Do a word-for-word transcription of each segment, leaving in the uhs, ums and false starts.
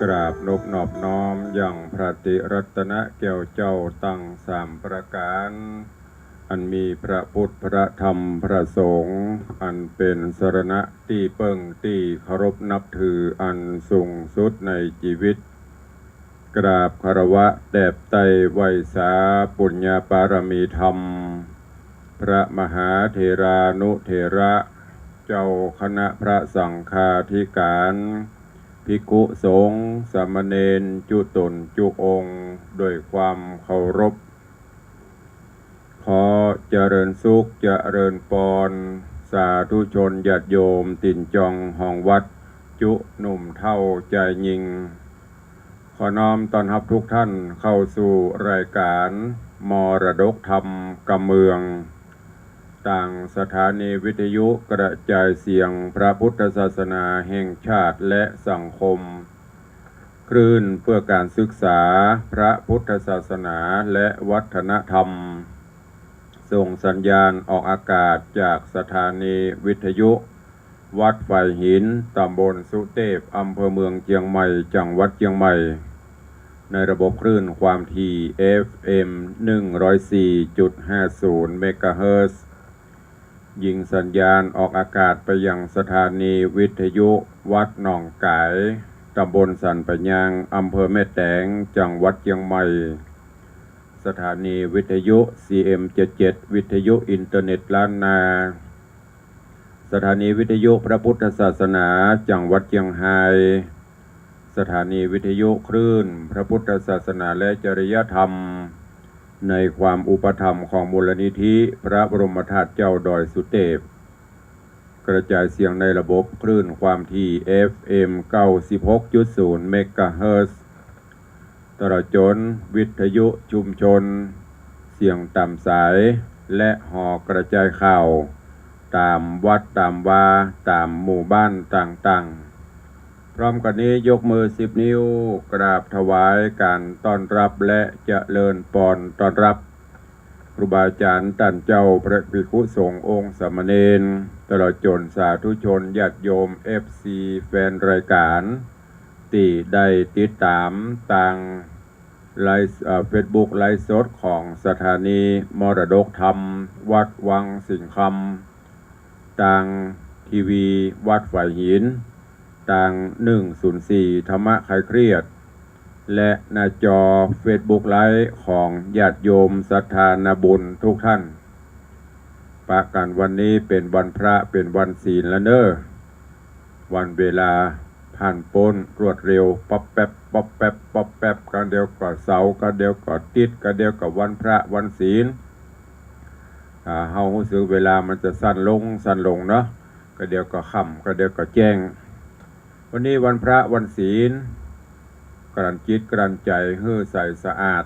กราบนบนอบน้อมยังพระติรัตนะแก้วเจ้าตังสามประก๋าน อันมีพระพุทธ พระธรรม พระสงฆ์ อันเป๋นสรณะตี้เปิ้งตี้เคารพนับถืออันสูงสุดในจีวิต กราบคารวะแตบไต้ไหว้สาปุญญาปารมีธรรม พระมหาเถรานุเถระ เจ้าคณะพระสังฆาธิก๋าน ภิกขุสงฆ์ สามเณร จุ๊ต๋นจุ๊องค์ โดยความเคารพ ขอเจริญสุข เจริญปอน สาธุชนญาติโยมตี๋นจองห้องวัด จุ๊หนุ่มเฒ่าจายญิง ขอน้อมต้อนฮับทุกท่านเข้าสู่รายก๋านมรดกธรรมกำเมือง ตางสถานีวิทยุกระจายเสียงพระพุทธศาสนาแห่งชาติและสังคม คลื่นเพื่อการศึกษาพระพุทธศาสนาและวัฒนธรรม ส่งสัญญาณออกอากาศจากสถานีวิทยุวัดฝายหิน ตำบลสุเตพ อำเภอเมืองเจียงใหม่ จังหวัดเจียงใหม่ ในระบบคลื่นความถี่ เอฟเอ็ม หนึ่งร้อยสี่จุดห้าศูนย์ เมกะเฮิรตซ์ ยิงสัญญาณออกอากาศไปยังสถานีวิทยุวัดหนองก๋าย ตำบลสันป่ายยาง อำเภอแม่แตง จังหวัดเจียงใหม่ สถานีวิทยุ ซีเอ็ม เจ็ดเจ็ด วิทยุอินเทอร์เน็ตล้านนา สถานีวิทยุพระพุทธศาสนา จังหวัดเจียงฮาย สถานีวิทยุคลื่นพระพุทธศาสนาและจริยธรรม ในความอุปถัมภ์ของมูลนิธิพระบรมธาตุเจ้าดอยสุเตพ กระจายเสียงในระบบคลื่นความถี่ เอฟเอ็ม เก้าสิบหกจุดศูนย์ เมกะเฮิรตซ์ ตลอดจ๋นวิทยุชุมชน เสียงต๋ามสาย และหอกระจายข่าว ต๋ามวัดต๋ามวา ต๋ามหมู่บ้านต่างๆ พร้อมกั๋นนี้ยกมือสิบนิ้ว กราบถวายการต้อนรับและเจริญปอนต้อนรับ ครูบาอาจ๋ารย์ต้านเจ้า พระภิกขุสงฆ์องค์สามเณร ตลอดจ๋นสาธุชนญาติโยม เอฟซี แฟนรายก๋าน ตี้ได้ติดต๋ามตางไลฟ์ เอ่อ เฟซบุ๊กไลฟ์สดของสถานีมรดกธรรมวัดวังสิงห์คำ ตางทีวีวัดฝายหิน ตาง หนึ่งศูนย์สี่ ธรรมะคลายเครียด และหน้าจอเฟซบุ๊กไลฟ์ของญาติโยมศรัทธานาบุญทุกท่าน ปะกั๋นวันนี้เป๋นวันพระ เป๋นวันศีลแล้วเน่อ วันเวลาผ่านป๊นรวดเร็ว ป๊อบแป๊บ ป๊อบแป๊บ ป๊อบแป๊บ กะเดี่ยวก็เสาร์ กะเดี่ยวก็อาทิตย์ กะเดี่ยวก็วันพระวันศีล อ่า เฮาฮู้สึกเวลามันจะสั้นลง สั้นลงเนาะ กะเดี่ยวก็ค่ำ กะเดี่ยวก็แจ้ง วันนี้วันพระวันศีล กลั่นจิตกลั่นใจ๋หื้อใสสะอาด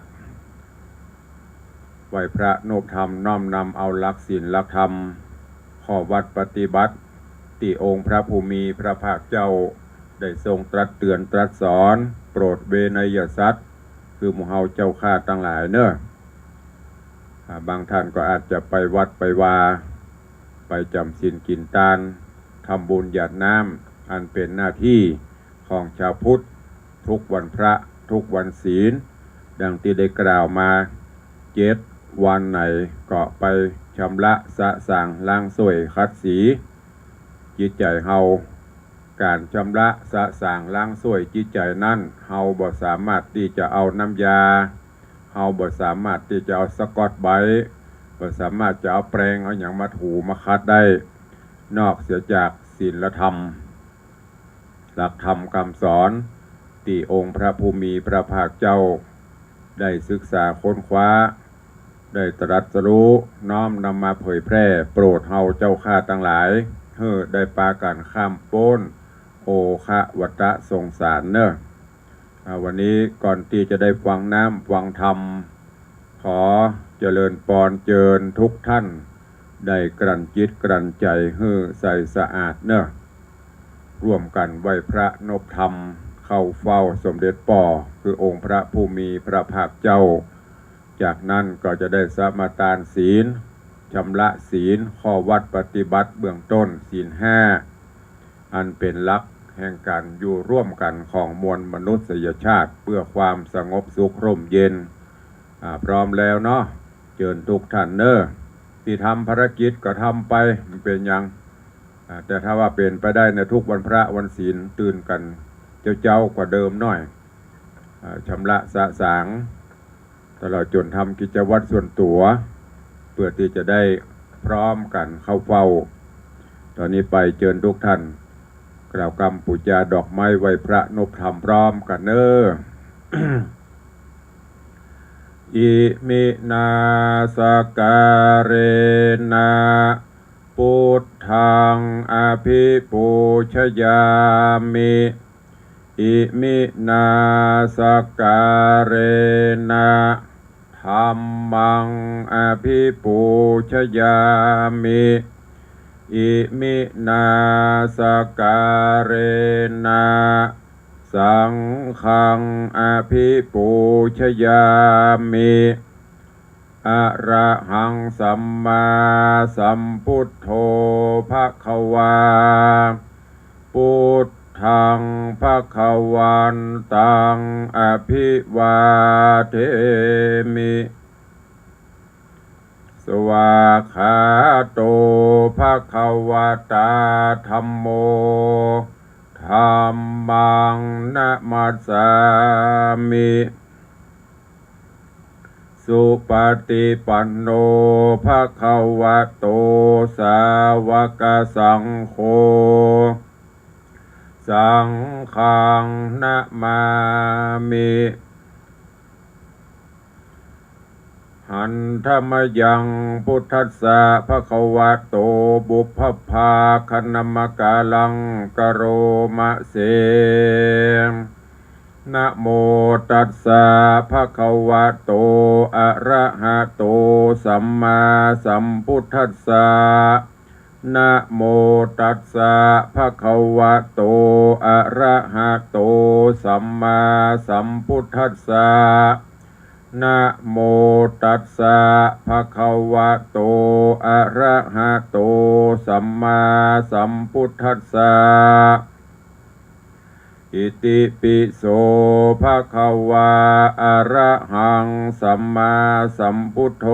ไหว้พระนบธรรม น้อมนำเอาหลักศีลหลักธรรม ข้อวัตรปฏิบัติ ตี้องค์พระผู้มีพระภาคเจ้า ได้ทรงตรัสเตือนตรัสสอน โปรดเวไนยสัตว์ คือหมู่เฮาเจ้าข้าตังหลายเน่อ อ่า บางท่านก็อาจจะไปวัดไปวา ไปจ๋ำศีลกิ๋นตาน ทำบุญหยาดน้ำ อันเป๋นหน้าตี้ของจาวพุทธ ทุกวันพระ ทุกวันศีล ดังตี้ได้กล่าวมา เจ็ดวันไหนก็ไปชำระสะสางล้างส้วยขัดสีจิตใจ๋เฮา ก๋านชำระสะสางล้างส้วยจิตใจ๋นั้น เฮาบ่สามารถตี้จะเอาน้ำยา เฮาบ่สามารถตี้จะเอาสะกอตไบรต์ บ่สามารถจะเอาแปรงเอาหยังมาถูมาขัดได้ นอกเสียจากศีลธรรม หลักธรรมกำสอน ตี้องค์พระผู้มีพระภาคเจ้า ได้ศึกษาค้นคว้า ได้ตรัสรู้ น้อมนำมาเผยแพร่ โปรดเฮาเจ้าข้าตังหลาย หื้อได้ปากั๋นข้ามป๊น โอฆะวัฏสงสารเน่อ อ่า วันนี้ก่อนตี้จะได้ฟังน้ำฟังธรรม ขอเจริญปอนเจิญทุกท่าน ได้กลั่นจิตกลั่นใจ๋หื้อใสสะอาดเน่อ ร่วมกั๋นไหว้พระนบธรรม เข้าเฝ้าสมเด็จป้อ คือองค์พระผู้มีพระภาคเจ้า จากนั้นก็จะได้สมาทานศีล ชำระศีล ข้อวัตรปฏิบัติเบื้องต้น ศีลห้า อันเป๋นหลัก แห่งก๋านอยู่ร่วมกั๋นของมวลมนุษยชาติ เปื้อความสงบสุขร่มเย็น อ่า พร้อมแล้วเนาะ เจิญกู้ต้านเน่อ ตี้ทำภารกิจก็ทำไป บ่เป๋นหยัง อ่า แต่ถ้าว่าเป๋นไปได้ในกู้วันพระวันศีล ตื่นกั๋นเจ๊าๆ กว่าเดิมหน้อย อ่า ชำระสะสาง ตลอดจ๋นทำกิจวัตรส่วนตั๋ว เปื้อตี้จะได้พร้อมกั๋นเข้าเฝ้า ต๋อนนี้ไปเจิญกู้ต้าน กล่าวกำปู๋จาดอกไม้ไหว้พระนบธรรมพร้อมกั๋นเน่อ อิมินาสการะนะ ปุทธังอะภิปูชยามิ อิมินาสการะนะ ธัมมังอะภิปูชยามิ อิมินาสการะนะ สังฆังอะภิปูชยามิ อะระหังสัมมาสัมพุทโธภะคะวา พุทธังภะคะวันตังอะภิวาเทมิ สวากขาโตภะคะวะตา ธัมโม ธัมมังนะมัสสามิ สุปะฏิปันโนภะคะวะโต สาวกสังโฆ สังฆังนะมามิ หันทะมะยัง พุทธัสสะภะคะวะโต ปุพพะภาคะนะมะกาลัง กะโรมะเส นะโมตัสสะภะคะวะโต อะระหะโต สัมมาสัมพุทธัสสะ นะโมตัสสะภะคะวะโต อะระหะโต สัมมาสัมพุทธัสสะ นะโมตัสสะภะคะวะโต อะระหะโต สัมมาสัมพุทธัสสะ อิติปิโสภะคะวา อะระหังสัมมาสัมพุทโธ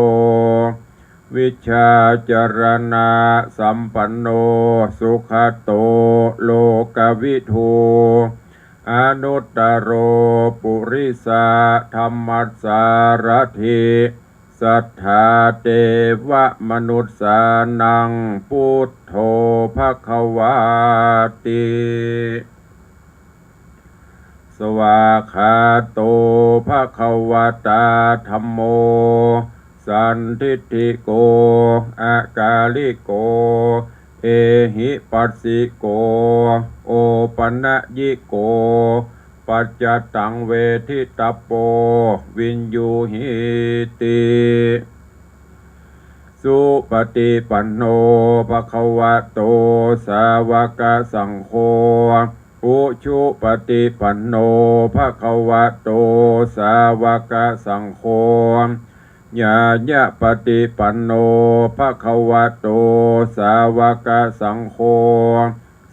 วิชชาจารณะสัมปันโน สุขะโต โลกะวิทู อนุตตะโร ปุริสะธัมมัสสารถิ สัทธาเตวะมนุสสานัง พุทโธภะคะวาติ สวากขาโตภะคะวะตา ธัมโม สันทิฏฐิโก อากาลิโก เอหิปัสสิโก โอปะนะยิโก ปัจจตังเวทิตัปโป วิญญูหีติ สุปะฏิปันโนภะคะวะโต สาวกสังโฆ อุชุปะฏิปันโนภะคะวะโต สาวกสังโฆ ญาญะปะฏิปันโนภะคะวะโต สาวกสังโฆ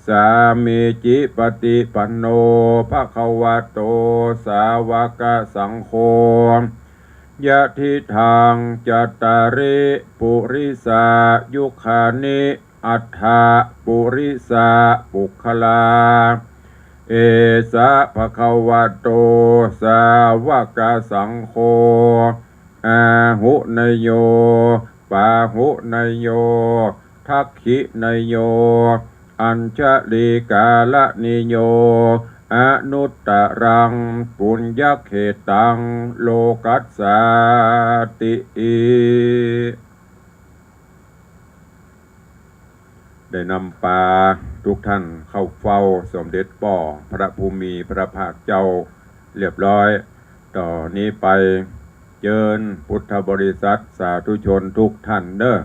สามีจิปะฏิปันโนภะคะวะโต สาวกสังโฆ ยะทิทัง จัตตาริ ปุริสายุคานิ อัฏฐะ ปุริสะ ปุคคลา เอสะภะคะวะโต สาวกสังโฆ อาหุเนโย ปาหุเนโย ทักขิเนโย อัญชลีกาละนิโย อนุตตะรัง ปุญญะเขตัง โลกัสสาติ ได้นำปากู้ต้านเข้าเฝ้าสมเด็จป้อพระผู้มีพระภาคเจ้าเรียบร้อย ต่อนี้ไปเจิญพุทธบริษัทสาธุชนกู้ต้านเน่อ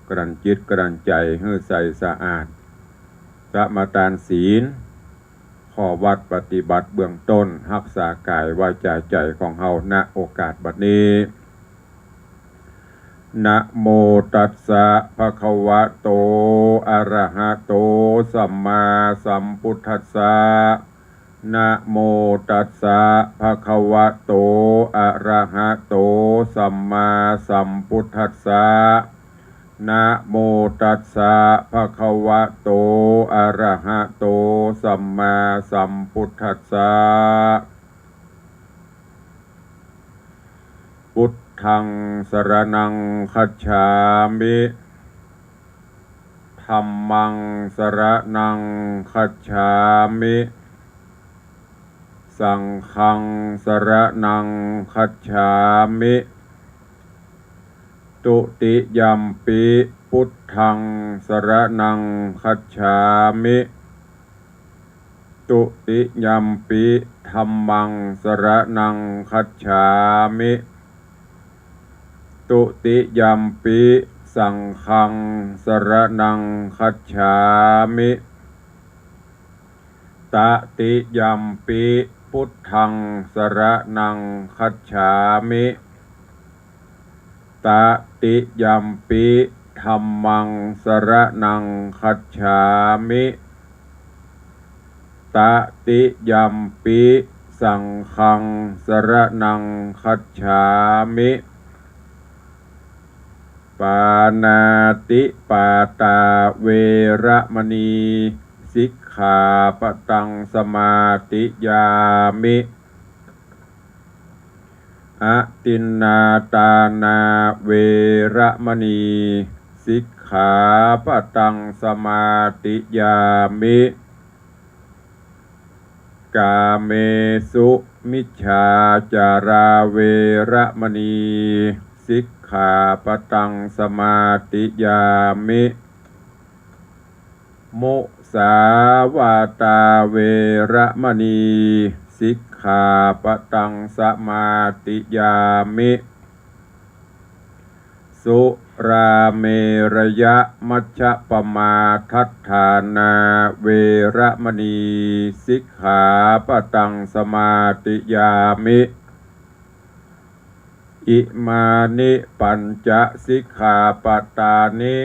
กลั่นจิตกลั่นใจ๋หื้อใสสะอาด สมาตานศีล ข้อวัตรปฏิบัติเบื้องต้น ฮักษากายวาจาใจ๋ของเฮา ณ โอกาสบัดนี้ นะโมตัสสะ ภะคะวะโต อะระหะโต สัมมาสัมพุทธัสสะ นะโมตัสสะ ภะคะวะโต อะระหะโต สัมมาสัมพุทธัสสะ นะโมตัสสะ ภะคะวะโต อะระหะโต สัมมาสัมพุทธัสสะ พุทธัง สรณัง คัจฉามิ ธัมมัง สรณัง คัจฉามิ สังฆัง สรณัง คัจฉามิ ตุติยัมปิ พุทธัง สรณัง คัจฉามิ ตุติยัมปิ ธัมมัง สรณัง คัจฉามิ ตุติยัมปิ สังฆัง สรณัง คัจฉามิ ตติยัมปิ พุทธัง สรณัง คัจฉามิ ตติยัมปิ ธัมมัง สรณัง คัจฉามิ ตติยัมปิ สังฆัง สรณัง คัจฉามิ ปาณาติปาตา เวระมะนี สิกขาปะตัง สมาธิยามิ อทินนาทานา เวระมะนี สิกขาปะตัง สมาธิยามิ กาเมสุมิจฉาจารา เวระมะนี สิกขาปะตัง สมาธิยามิ มุสาวาตา เวระมะนี สิกขาปะตัง สมาธิยามิ สุราเมรยะมัชฌะปมาทัฏฐานา เวระมะนี สิกขาปะตัง สมาธิยามิ อิมานิปัญจะสิกขาปะตานิ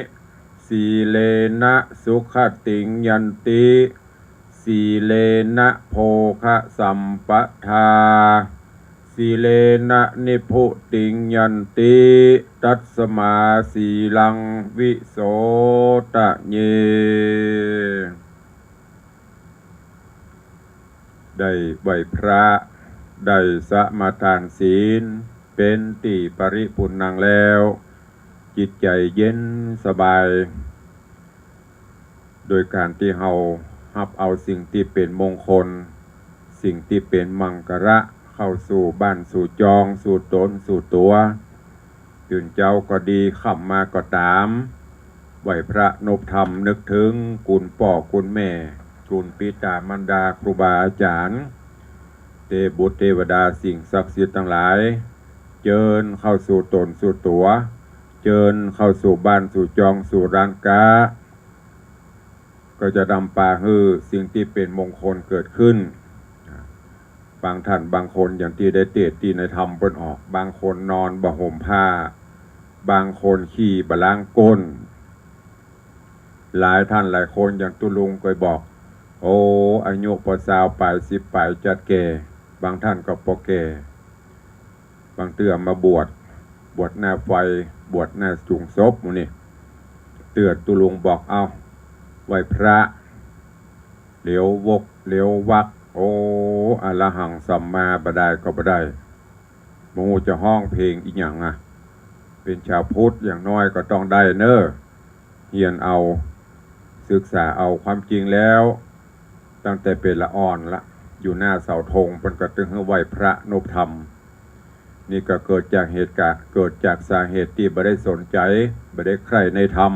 สีเลนะสุขติงยันติ สีเลนะโภคะสัมปะทา สีเลนะนิพพุติงยันติ ตัสมาสีลังวิโสทะเย ได้ไหว้พระ ได้สมาทานศีล เป๋นตี้ปริปูรณ์แล้ว จิตใจ๋เย็นสบาย โดยก๋านตี้เฮาฮับเอาสิ่งตี้เป๋นมงคล สิ่งตี้เป๋นมังคละ เข้าสู่บ้านสู่จอง สู่ต๋นสู่ตั๋ว ตื่นเจ๊าก็ดี ค่ำมาก็ต๋าม ไหว้พระนบธรรม นึกเถิงคุณป้อคุณแม่ คุณปิตามารดา ครูบาอาจ๋ารย์ เตบุตรเตวดา สิ่งศักดิ์สิทธิ์ตังหลาย เจิญเข้าสู่ต๋นสู่ตั๋ว เจิญเข้าสู่บ้านสู่จองสู่ร้านก๊า ก็จะนำปาหื้อสิ่งตี้เป๋นมงคลเกิดขึ้น บางท่านบางคนอย่างตี้ได้เตสน์ตี้ในธรรมเปิ้นออก บางคนนอนบ่ห่มผ้า บางคนขี้บ่ล้างก้น หลายท่านหลายคนอย่างตุ๊ลุงเกยบอก โอ้ อายุปอซาวป๋ายสิบป๋ายจัดแก่ บางท่านก็ปอแก่ บางเตื้อมาบวช บวชหน้าไฟ บวชหน้าจุงศพหมู่นี่ เตื้อตุ๊ลุงบอก เอ้า ไหว้พระ เหลียววก เหลียววัก โอ้ อรหังสัมมาบ่ได้ก็บ่ได้ บ่ฮู้จะฮ้องเพลงอีหยังอะ เป๋นชาวพุทธอย่างน้อยก็ต้องได้เน่อ เฮียนเอา ศึกษาเอา ความจริงแล้ว ตั้งแต่เป๋นละอ่อนละ อยู่หน้าเสาธง เปิ้นก็ตึงหื้อไหว้พระนบธรรม นี่ก็เกิดจากเหตุกะ เกิดจากสาเหตุตี้บ่ได้สนใจ๋ บ่ได้ใคร่ในธรรม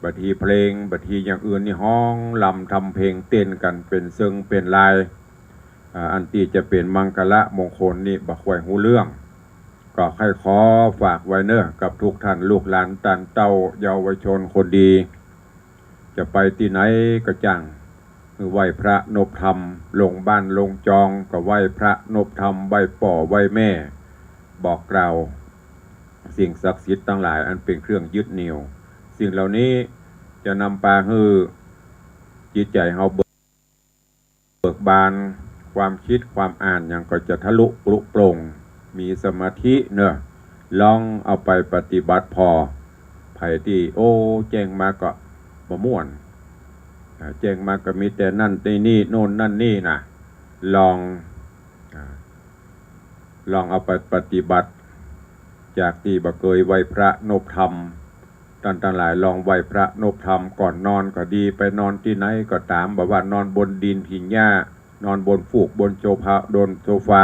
บางทีเพลง บางทีอย่างอื่นนี่ฮ้องรำทำเพลงเต้นกั๋นเป๋นเซิงเป๋นลาย อ่า อันตี้จะเป๋นมังคละมงคลนี่บ่ค่อยฮู้เรื่อง ก็ใค่ขอฝากไว้เน่อ กับทุกท่านลูกหลานต้านเต้าเยาวชนคนดี จะไปตี้ไหนก็จ้าง หื้อไหว้พระนบธรรม ลงบ้านลงจองก็ไหว้พระนบธรรม ไหว้ป้อไหว้แม่ บอกกล่าว สิ่งศักดิ์สิทธิ์ตังหลายอันเป๋นเครื่องยึดเหนี่ยว สิ่งเหล่านี้จะนำปาหื้อจิตใจ๋เฮาเบิก เบิกบาน ความกึ๊ดความอ่านหยังก็จะทะลุปรุโปร่ง มีสมาธิเนาะ ลองเอาไปปฏิบัติผ่อ ใผตี้ โอ้ แจ้งมาก็บ่ม่วน อ่า แจ้งมาก็มีแต่นั่นแต่นี่ โน่นนั่นนี่นะ ลอง อ่า ลองเอาไปปฏิบัติ จากตี้บ่เกยไหว้พระนบธรรม ต้านตังหลายลองไหว้พระนบธรรมก่อนนอนก็ดี ไปนอนตี้ไหนก็ต๋าม บ่ว่านอนบนดินหินหญ้า นอนบนฟูกบนโซฟา บนโซฟา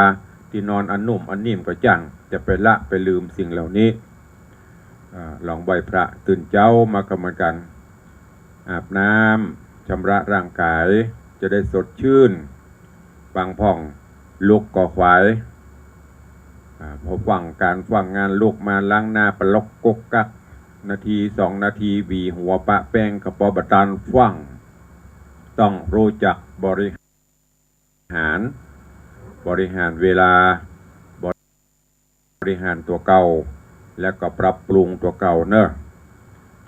ตี้นอนอันนุ่มอันนิ่มก็จ้าง จะไปละไปลืมสิ่งเหล่านี้ อ่า ลองไหว้พระตื่นเจ๊ามาก็เหมือนกั๋น อาบน้ำชำระร่างก๋าย จะได้สดชื่น ปางพ่อง ลุกก็ขวาย อ่า พอฟั่งก๋านฟั่งงานลุกมาล้างหน้าปะลกกกกัก นาทีสองนาทีหวีหัวปะแป้งกะปอบ่ตันฟั่ง ต้องฮู้จักบริหาร บริหารเวลา บริหารตั๋วเก่า แล้วก็ปรับปรุงตั๋วเก่าเนาะ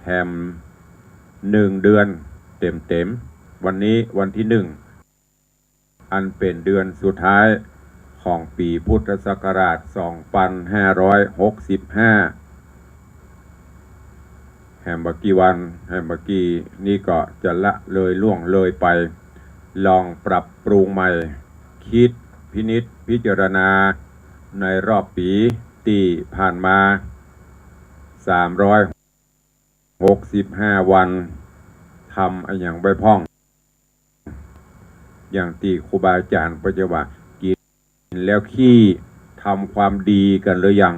แถมหนึ่งเดือนเต๋มๆ วันนี้วันตี้หนึ่ง อันเป๋นเดือนสุดท้ายของปี๋พุทธศักราชสองปันห้าร้อยหกสิบห้า แหมบ่กี่วัน แหมบ่กี่นี้ก็จะละเลยล่วงเลยไป ลองปรับปรุงใหม่ กึ๊ดพินิจพิจารณาในรอบปี๋ตี้ผ่านมา สามร้อยหกสิบห้าวัน ทำอะหยังไว้พ่อง อย่างตี้ครูบาอาจ๋ารย์เปิ้นจะว่า กิ๋นแล้วขี้ ทำความดีกั๋นหรือยัง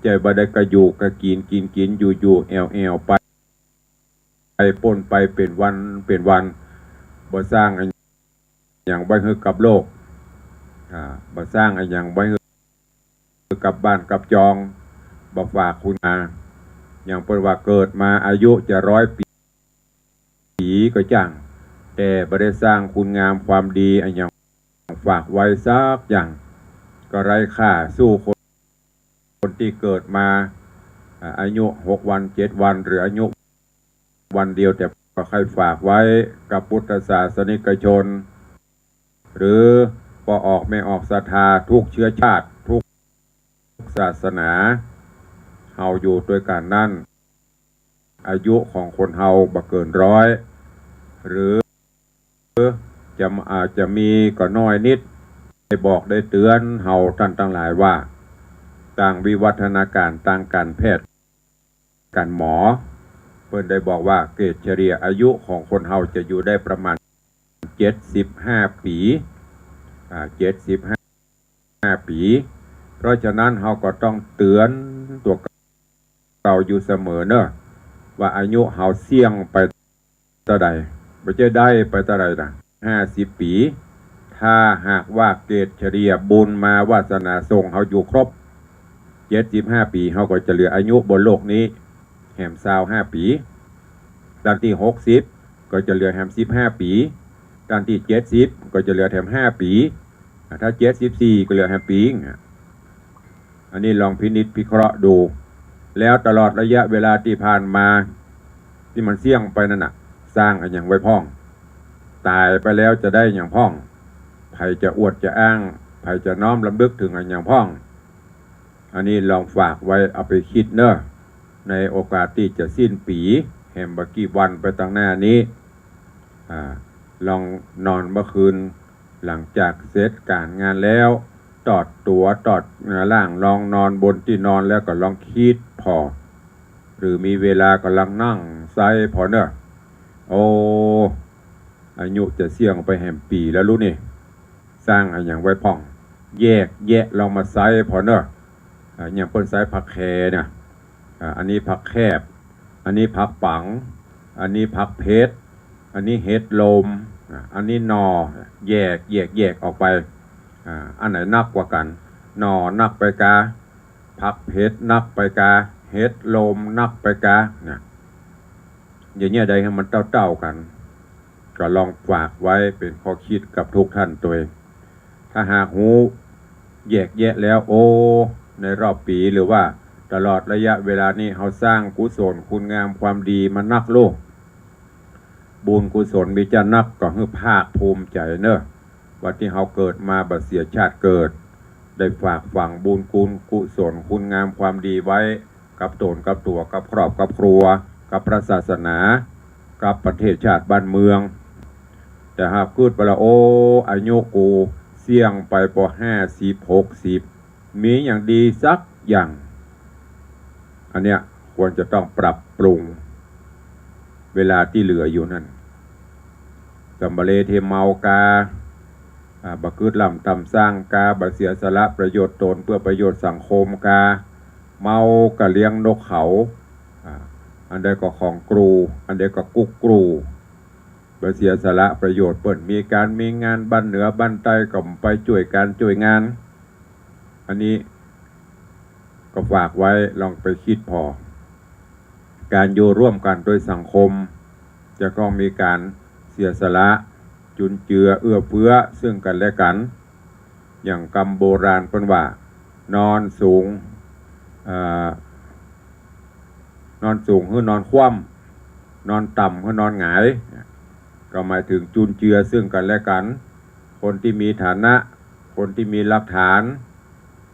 ใจ้บ่ได้กะอยู่กะกิ๋น กิ๋นกิ๋นอยู่อยู่แอ่วแอ่วไป ไปป๊นไปเป๋นวันเป๋นวัน บ่สร้างอะหยังไว้หื้อกับโลก อ่า บ่สร้างอะหยังไว้หื้อกับบ้านกับจอง บ่ฝากคุณงาม อย่างเปิ้นว่าเกิดมาอายุจะร้อยปี๋ ปี๋ก็จ้าง แต่บ่ได้สร้างคุณงามความดีอะหยังฝากไว้สักอย่าง ก็ไร้ค่าสู้คน คนตี้เกิดมา อ่า อายุหกวันเจ็ดวัน หรืออายุวันเดียว แต่ก็ใค่ฝากไว้กับพุทธศาสนิกชน หรือป้อออกแม่ออกศรัทธาทุกเชื้อชาติ ทุกศาสนา เฮาอยู่ตวยกั๋นนั้น อายุของคนเฮาบ่เกินร้อย หรือจะ อาจจะมีก็น้อยนิด ได้บอกได้เตื๋อนเฮาต้านตังหลายว่า ตางวิวัฒนาก๋าร ตางก๋านแพทย์ ก๋านหมอ เปิ้นได้บอกว่าเกรดเฉลี่ยอายุของคนเฮาจะอยู่ได้ประมาณเจ็ดสิบห้าปี๋ อ่า เจ็ดสิบห้าปี๋ เพราะฉะนั้นเฮาก็ต้องเตื๋อนตั๋วเก่าอยู่เสมอเนาะ ว่าอายุเฮาเสี้ยงไปเต้าใด บ่ใจ้ได้ไปเต้าใดนะ ห้าสิบปี๋ ถ้าหากว่าเกรดเฉลี่ยบุญมาวาสนาส่งเฮาอยู่ครบ เจ็ดสิบห้าปี๋ เฮาก็จะเหลืออายุบนโลกนี้แหมซาวห้าปี๋ ต้านตี้หกสิบก็จะเหลือแหมสิบห้าปี๋ ต้านตี้เจ็ดสิบก็จะเหลือแหมห้าปี๋ ถ้าเจ็ดสิบสี่ก็เหลือแหมปี๋ อันนี้ลองพินิจพิเคราะห์ดู แล้วตลอดระยะเวลาตี้ผ่านมา ตี้มันเสี้ยงไปนั้นน่ะ สร้างอะหยังไว้พ่อง ต๋ายไปแล้วจะได้อะหยังพ่อง ใผจะอวดจะอ้าง ใผจะน้อมรำลึกเถิงอะหยังพ่อง อันนี้ลองฝากไว้เอาไปกึ๊ดเนาะ ในโอกาสตี้จะสิ้นปี๋ แหมบ่กี่วันไปตางหน้านี้ อ่า ลองนอนเมื่อคืน หลังจากเสร็จก๋านงานแล้ว ตอดตั๋ว ตอด อ่า ล้างลองนอนบนตี้นอนแล้วก็ลองกึ๊ดผ่อ หรือมีเวลาก็ลองนั่งใซ้ผ่อเนาะ โอ้ อายุจะเสี้ยงไปแหมปี๋แล้วลูกนี่ สร้างอะหยังไว้พ่อง แยกแยะลองมาใซ้ผ่อเนาะ อ่า อย่างเปิ้นใซ้ผักแขเนี่ย อ่า อันนี้ผักแคบ อันนี้ผักปั๋ง อันนี้ผักเผ็ด อันนี้เห็ดลม อ่า อันนี้หน่อ แยก แยก แยกออกไป อ่า อันไหนนักกว่ากั๋น หน่อนักไปกา ผักเผ็ดนักไปกา เห็ดลมนักไปกา เนี่ย อย่างเงี้ยใดหื้อมันเต้าๆ กั๋น ก็ลองฝากไว้เป๋นข้อกึ๊ดกับทุกท่านตวย ถ้าหากฮู้แยกแยะแล้ว โอ้ ในรอบปี๋ หรือว่าตลอดระยะเวลานี้ เฮาสร้างกุศลคุณงามความดีมานักลูก บุญกุศลมีจ้านัก ก็หื้อภาคภูมิใจ๋เน่อ ว่าตี้เฮาเกิดมาบ่เสียชาติเกิด ได้ฝากฝังบุญคุณกุศลคุณงามความดีไว้ กับต๋นกับตั๋ว กับครอบกับครัว กับพระศาสนา กับประเทศชาติบ้านเมือง แต่หากกึ๊ดไปละ โอ้ อายุกูเสี้ยงไปปอห้าสิบ หกสิบ มีหยังดีสักอย่าง อันเนี้ยควรจะต้องปรับปรุงเวลาตี้เหลืออยู่นั้น สำบ่าเฮเมาก๋า อ่า บ่กึ๊ดล้ำต่ำสร้างก๋า บ่เสียสละประโยชน์ต๋นเปื้อประโยชน์สังคมก๋า เมาก็เลี้ยงนกเขา อ่า อันใดก็ของกรู อันใดก็กุ๊กกรู บ่เสียสละประโยชน์เปิ้น มีก๋านมีงานบ้านเหนือบ้านใต้ก็ไปจ้วยก๋านจ้วยงาน อันนี้ก็ฝากไว้ ลองไปกึ๊ดผ่อ ก๋านอยู่ร่วมกั๋นโดยสังคม จะต้องมีก๋านเสียสละ จุนเจือเอื้อเฟื้อซึ่งกั๋นและกั๋น อย่างกำโบราณเปิ้นว่า นอนสูง เอ่อ นอนสูงหื้อนอนคว่ำ นอนต่ำหื้อนอนหงาย ก็หมายเถิงจุนเจือซึ่งกั๋นและกั๋น คนตี้มีฐานะ คนตี้มีหลักฐาน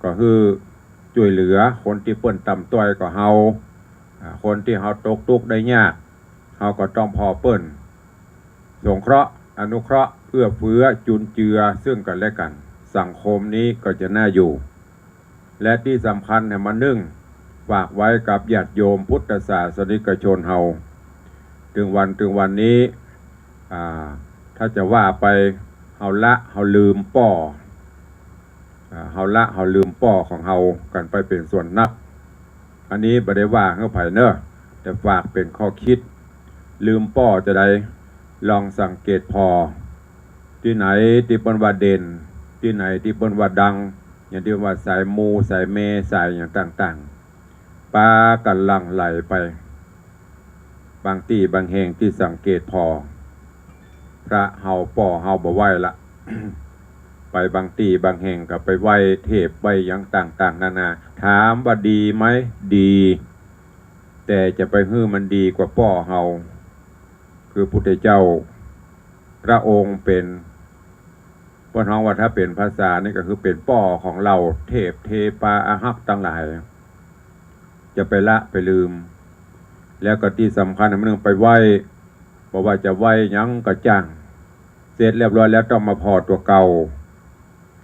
ก็หื้อจ้วยเหลือ คนตี้เปิ้นต่ำต้อยก็เฮา อ่า คนตี้เฮาตกตุ๊กข์ได้ยาก เฮาก็ต้องผ่อเปิ้น สงเคราะห์ อนุเคราะห์ เอื้อเฟื้อ จุนเจือซึ่งกั๋นและกั๋น สังคมนี้ก็จะน่าอยู่ และตี้สำคัญแหมนึ่ง ฝากไว้กับญาติโยมพุทธศาสนิกชนเฮา เถิงวัน เถิงวันนี้ อ่า ถ้าจะว่าไป เฮาละ เฮาลืมป้อ อ่า เฮาละ เฮาลืมป้อของเฮากั๋นไปเป๋นส่วนนัก อันนี้บ่ได้ว่าหื้อใผเน่อ แต่ฝากเป๋นข้อกึ๊ด ลืมป้อจาใด ลองสังเกตผ่อ ตี้ไหนตี้เปิ้นว่าเด่น ตี้ไหนตี้เปิ้นว่าดัง อย่างตี้ว่าสายมู สายเม สายหยังต่างๆ ปากั๋นหลั่งไหลไป บางตี้บางแห่งตี้สังเกตผ่อ พระเฮาป้อเฮาบ่ไหว้ละ ไปบางตี้บางแห่งก็ไปไหว้เทพไหว้หยังต่างๆ นานา ถามว่าดีไหม ดี แต่จะไปหื้อมันดีกว่าป้อเฮา คือพุทธเจ้า พระองค์เป๋น เปิ้นฮ้องว่าถ้าเป๋นภาษานี่ก็คือเป๋นป้อของเหล่าเทพเทปาอาฮักษ์ตังหลาย จะไปละไปลืม แล้วก็ตี้สำคัญอันนึ่งไปไหว้ บ่ว่าจะไหว้หยังก็จ้าง เสร็จเรียบร้อยแล้วต้องมาผ่อตั๋วเก่า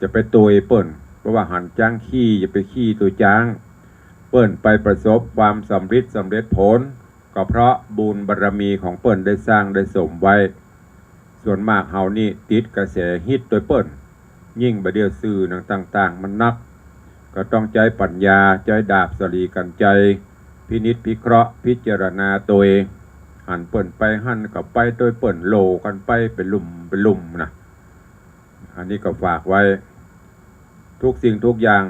จะไปตวยเปิ้น เพราะว่าหันจ๊างขี้ อย่าไปขี้ตั๋วจ๊าง เปิ้นไปประสบความสำริดสำเร็จผล ก็เพราะบุญบารมีของเปิ้นได้สร้างได้สมไว้ ส่วนมากเฮานี่ติดกระแสฮิตตวยเปิ้น ยิ่งบ่าเดี่ยวสื่อหนังต่างๆ มันนัก ก็ต้องใจ๊ปัญญา ใจ๊ดาบสาลีกัญไชย พินิจพิเคราะห์ พิจารณาตวย หันเปิ้นไปหั้นก็ไปตวยเปิ้น โหล่กั๋นไปเป๋นลุ่มเป๋นลุ่มนะ อันนี้ก็ฝากไว้ ทุกสิ่งทุกอย่าง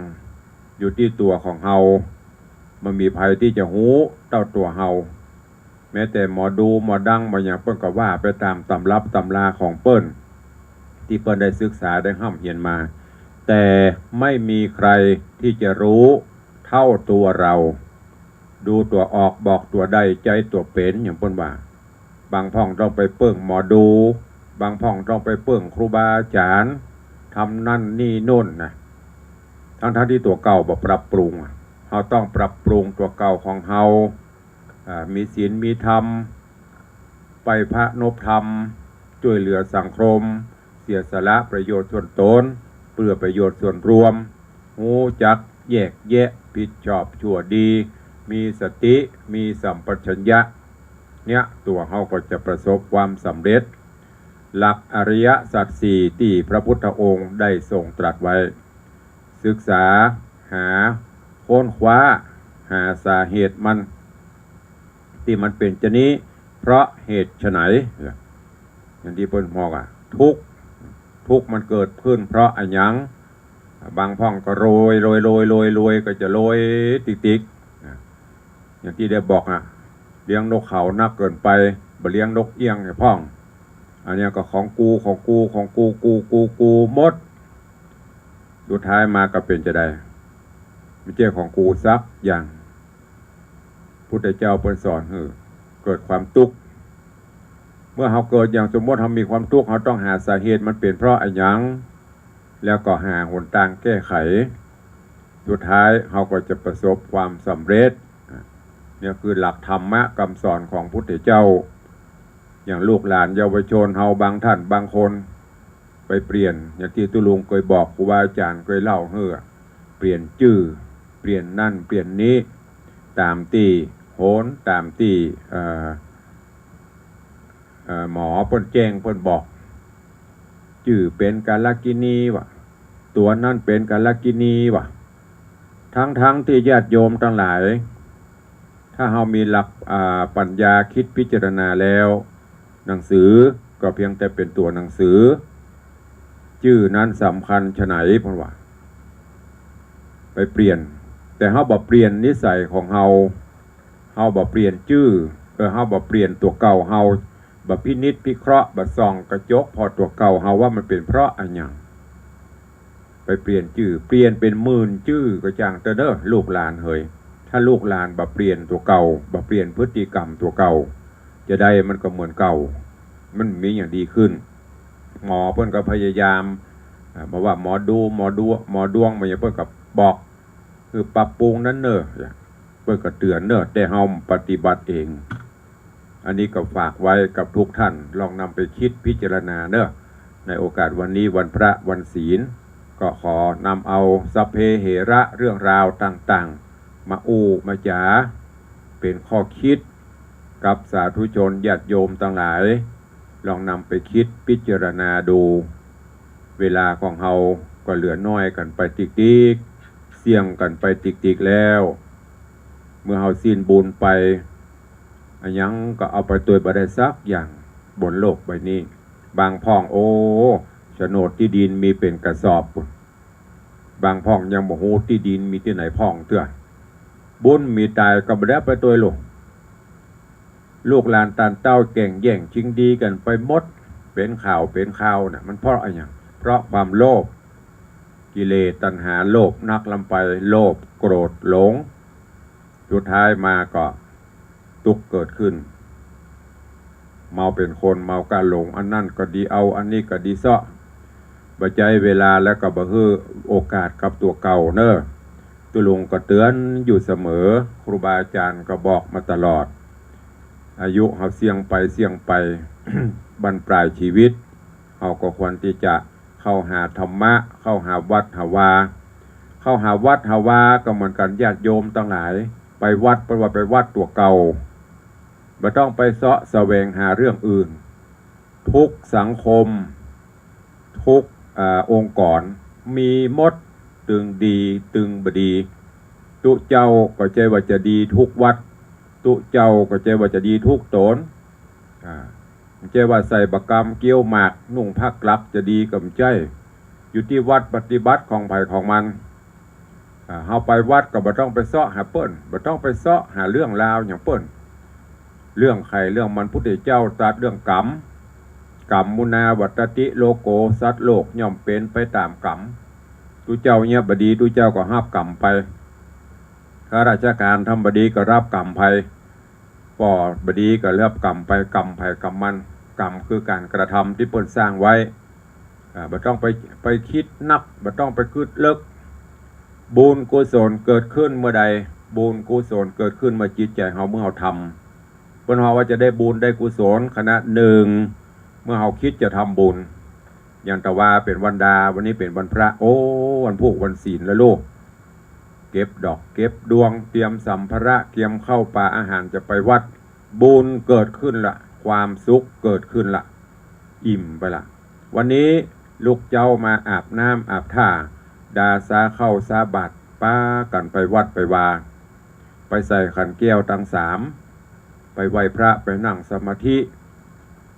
อยู่ตี้ตั๋วของเฮา บ่มีใผตี้จะฮู้เต้าตั๋วเฮา แม้แต่หมอดูหมอดังหมอหยัง เปิ้นก็ว่าไปต๋ามตำรับตำราของเปิ้น ตี้เปิ้นได้ศึกษาได้ฮ่ำเฮียนมา แต่ไม่มีใครที่จะรู้เท่าตัวเรา ดูตั๋วออกบอกตั๋วได้ ใจ๊ตั๋วเป๋น อย่างเปิ้นว่า บางพ่องต้องไปเปิ้งหมอดู บางพ่องต้องไปเปิ้งครูบาอาจ๋ารย์ ทำนั่นนี่โน่นนะ ทั้งๆ ตี้ตั๋วเก่าบ่ปรับปรุงอะ เฮาต้องปรับปรุงตั๋วเก่าของเฮา อ่า มีศีลมีธรรม ไหว้พระนบธรรม จ้วยเหลือสังคม เสียสละประโยชน์ส่วนต๋น เปื้อประโยชน์ส่วนรวม ฮู้จักแยกแยะผิดชอบชั่วดี มีสติ มีสัมปชัญญะ เนี่ย ตั๋วเฮาก็จะประสบความสำเร็จ หลักอริยสัจสี่ตี้พระพุทธองค์ได้ทรงตรัสไว้ ศึกษาหาค้นคว้าหาสาเหตุมัน ตี้มันเป๋นจานี้ เพราะเหตุไฉน อย่างตี้เปิ้นบอกอะ ทุกข์ ทุกข์มันเกิดขึ้นเพราะอะหยัง บางพ่องก็รวย รวย รวย รวย รวย ก็จะรวยติ๊กๆ อย่างตี้ได้บอกอะ เลี้ยงนกเขานักเกินไป บ่เลี้ยงนกเอี้ยงให้พ่อง อันเนี้ยก็ของกู ของกู ของกู กู กู กูหมด สุดท้ายมาก็เป๋นจาใด บ่ใจ้ของกูสักอย่าง พุทธเจ้าเปิ้นสอนหื้อเกิดความตุ๊กข์ เมื่อเฮาเกิดอย่างสมมติเฮามีความตุ๊กข์ เฮาต้องหาสาเหตุมันเป๋นเพราะอะหยัง แล้วก็หาหนตางแก้ไข สุดท้ายเฮาก็จะประสบความสำเร็จ เนี่ยคือหลักธรรมะกำสอนของพุทธเจ้า อย่างลูกหลานเยาวชนเฮาบางท่านบางคน ไปเปลี่ยน อย่างตี้ตุ๊ลุงเกยบอก ครูบาอาจ๋ารย์เกยเล่าหื้อ เปลี่ยนจื้อ เปลี่ยนนั่นเปลี่ยนนี้ ต๋ามตี้โหน ต๋ามตี้ เอ่อ เอ่อ หมอเปิ้นแจ้งเปิ้นบอก จื้อเป๋นกัลกิณีวะ ตั๋วนั้นเป๋นกัลกิณีวะ ทั้งๆ ตี้ญาติโยมตังหลาย ถ้าเฮามีหลัก อ่า ปัญญาคิดพิจารณาแล้ว หนังสือก็เพียงแต่เป๋นตั๋วหนังสือ จื้อนั้นสำคัญฉะไหน เปิ้นว่า ไปเปลี่ยน แต่เฮาบ่เปลี่ยนนิสัยของเฮา เฮาบ่เปลี่ยนจื้อ เออ เฮาบ่เปลี่ยนตั๋วเก่า เฮาบ่พินิจพิเคราะห์ บ่ส่องกระจกผ่อตั๋วเก่าเฮาว่ามันเป๋นเพราะอะหยัง ไปเปลี่ยนจื้อ เปลี่ยนเป๋นหมื่นจื้อก็จ้างเต๊อะเน่อ ลูกหลานเหย ถ้าลูกหลานบ่เปลี่ยนตั๋วเก่า บ่เปลี่ยนพฤติกรรมตั๋วเก่า จะใดมันก็เหมือนเก่า มันบ่มีหยังดีขึ้น หมอเปิ้นก็พยายาม อ่า บ่ว่าหมอดู หมอดัว หมอดวง บ่าหยังเปิ้นก็บอก คือปรับปรุงนั้นเน่อ เปิ้นก็เตื๋อนเน่อ แต่เฮาปฏิบัติเอง อันนี้ก็ฝากไว้กับทุกท่าน ลองนำไปคิดพิจารณาเน่อ ในโอกาสวันนี้วันพระวันศีล ก็ขอนำเอาสัพเพเหระเรื่องราวต่างๆ มาอู้มาจ๋า เป๋นข้อคิดกับสาธุชนญาติโยมตังหลาย ลองนำไปคิดพิจารณาดู เวลาของเฮาก็เหลือน้อยกั๋นไปติ๊กๆ เสี้ยงกั๋นไปติ๊กๆ แล้ว เมื่อเฮาสิ้นบุญไป อะหยังก็เอาไปตวยบ่ได้สักอย่างบนโลกใบนี้ บางพ่อง โอ้ โฉนดตี้ดินมีเป๋นกระสอบปู้น บางพ่องยังบ่ฮู้ตี้ดินมีตี้ไหนพ่องเตื้อ บุญมีต๋ายก็บ่ได้เอาไปตวยลูก ลูกหลานต้านเต้าแก่งแย่งชิงดีกั๋นไปหมด เป๋นข่าวเป๋นคราวน่ะ มันเพราะอะหยัง เพราะความโลภ กิเลสตัณหาโลภนักล้ำไป โลภโกรธหลง สุดท้ายมาก็ตุ๊กข์เกิดขึ้น เมาเป๋นคน เมาก้าหลง อันนั้นก็ดีเอา อันนี้ก็ดีเซาะ บ่ใจ๊เวลาแล้วก็บ่หื้อโอกาสกับตั๋วเก่าเน่อ ตุ๊ลุงก็เตื๋อนอยู่เสมอ ครูบาอาจ๋ารย์ก็บอกมาตลอด อายุเฮาเสี้ยงไปเสี้ยงไป บั้นปลายชีวิต เฮาก็ควรตี้จะเข้าหาธรรมะ เข้าหาวัดหาวา เข้าหาวัดหาวาก็เหมือนกั๋น ญาติโยมตังหลาย ไปวัดเปิ้นว่าไปวัดตั๋วเก่า บ่ต้องไปเซาะแสวงหาเรื่องอื่น ทุกสังคม ทุก อ่า องค์กร มีหมด ตึงดี ตึงบ่ดี ตุ๊เจ้าก็ใจ้ว่าจะดีทุกวัด ตุ๊เจ้าก็ใจ้ว่าจะดีทุกต๋น อ่า บ่ใจ้ว่าใส่บ่ากำเกี้ยวหมาก นุ่งผ้ากลับจะดีก็บ่ใจ้ อยู่ตี้วัดปฏิบัติของใผของมัน อ่า เฮาไปวัดก็บ่ต้องไปเซาะหาเปิ้น บ่ต้องไปเซาะหาเรื่องราวหยังเปิ้น เรื่องใผเรื่องมัน พุทธเจ้าตรัสเรื่องกรรม กัมมุนาวัตติโลโก สัตว์โลกย่อมเป๋นไปต๋ามกรรม ตุ๊เจ้าเยียะบ่ดี ตุ๊เจ้าก็ฮับกรรมไป ข้าราชก๋านทำบ่ดีก็ฮับกรรมไป ป้อบ่ดีก็ฮับกรรมไป กรรมใผกรรมมัน กรรมคือก๋านกระทำตี้เปิ้นสร้างไว้ อ่า บ่ต้องไป ไปกึ๊ดนัก บ่ต้องไปกึ๊ดเลิก บุญกุศลเกิดขึ้นเมื่อใด บุญกุศลเกิดขึ้นเมื่อจิตใจ๋เฮา เมื่อเฮาทำ เปิ้นว่าจะได้บุญได้กุศล ขณะหนึ่ง เมื่อเฮาคิดจะทำบุญ อย่างตะวาเป๋นวันดา วันนี้เป๋นวันพระ โอ้ วันพูกวันศีลแล้วลูก เก็บดอกเก็บดวง เตรียมสัมภาระ เตรียมข้าวป๋าอาหารจะไปวัด บุญเกิดขึ้นละ ความสุขเกิดขึ้นละ อิ่มไปละ วันนี้ลูกเจ้ามาอาบน้ำอาบท่า ดาสาข้าวสาบาตร ปากั๋นไปวัดไปวา ไปใส่ขันแก้วตังสาม ไปไหว้พระ ไปนั่งสมาธิ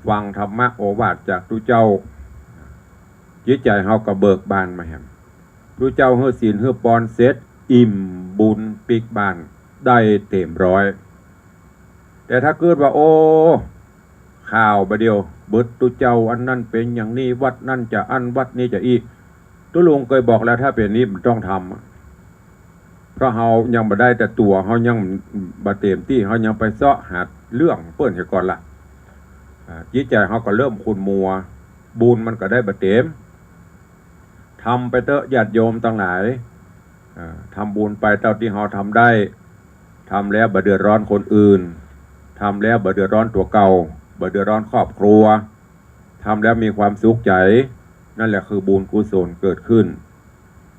ฟังธรรมะโอวาทจากตุ๊เจ้า จิตใจ๋เฮาก็เบิกบานมาแหม ตุ๊เจ้าหื้อศีลหื้อปอนเสร็จ อิ่มบุญปิ๊กบ้าน ได้เต๋มร้อย แต่ถ้าเกิดว่า โอ้ ข่าวบ่าเดี่ยว เบิดตุ๊เจ้าอันนั้นเป๋นอย่างนี้ วัดนั้นจะอั้น วัดนี้จะอี้ ตุ๊ลุงเกยบอกแล้ว ถ้าเป๋นนี้บ่ต้องทำอะ เพราะเฮายังบ่ได้แต่ตั๋ว เฮายังบ่เต๋มตี้ เฮายังไปเซาะหาเรื่องเปิ้นเหียก่อนละ อ่า จิตใจ๋เฮาก็เริ่มขุ่นมัว บุญมันก็ได้บ่เต๋ม ทำไปเต๊อะญาติโยมตังหลาย อ่า ทำบุญไปเต้าตี้เฮาทำได้ ทำแล้วบ่เดือดร้อนคนอื่น ทำแล้วบ่เดือดร้อนตั๋วเก่า บ่เดือดร้อนครอบครัว ทำแล้วมีความสุขใจ๋ นั่นแหละคือบุญกุศลเกิดขึ้น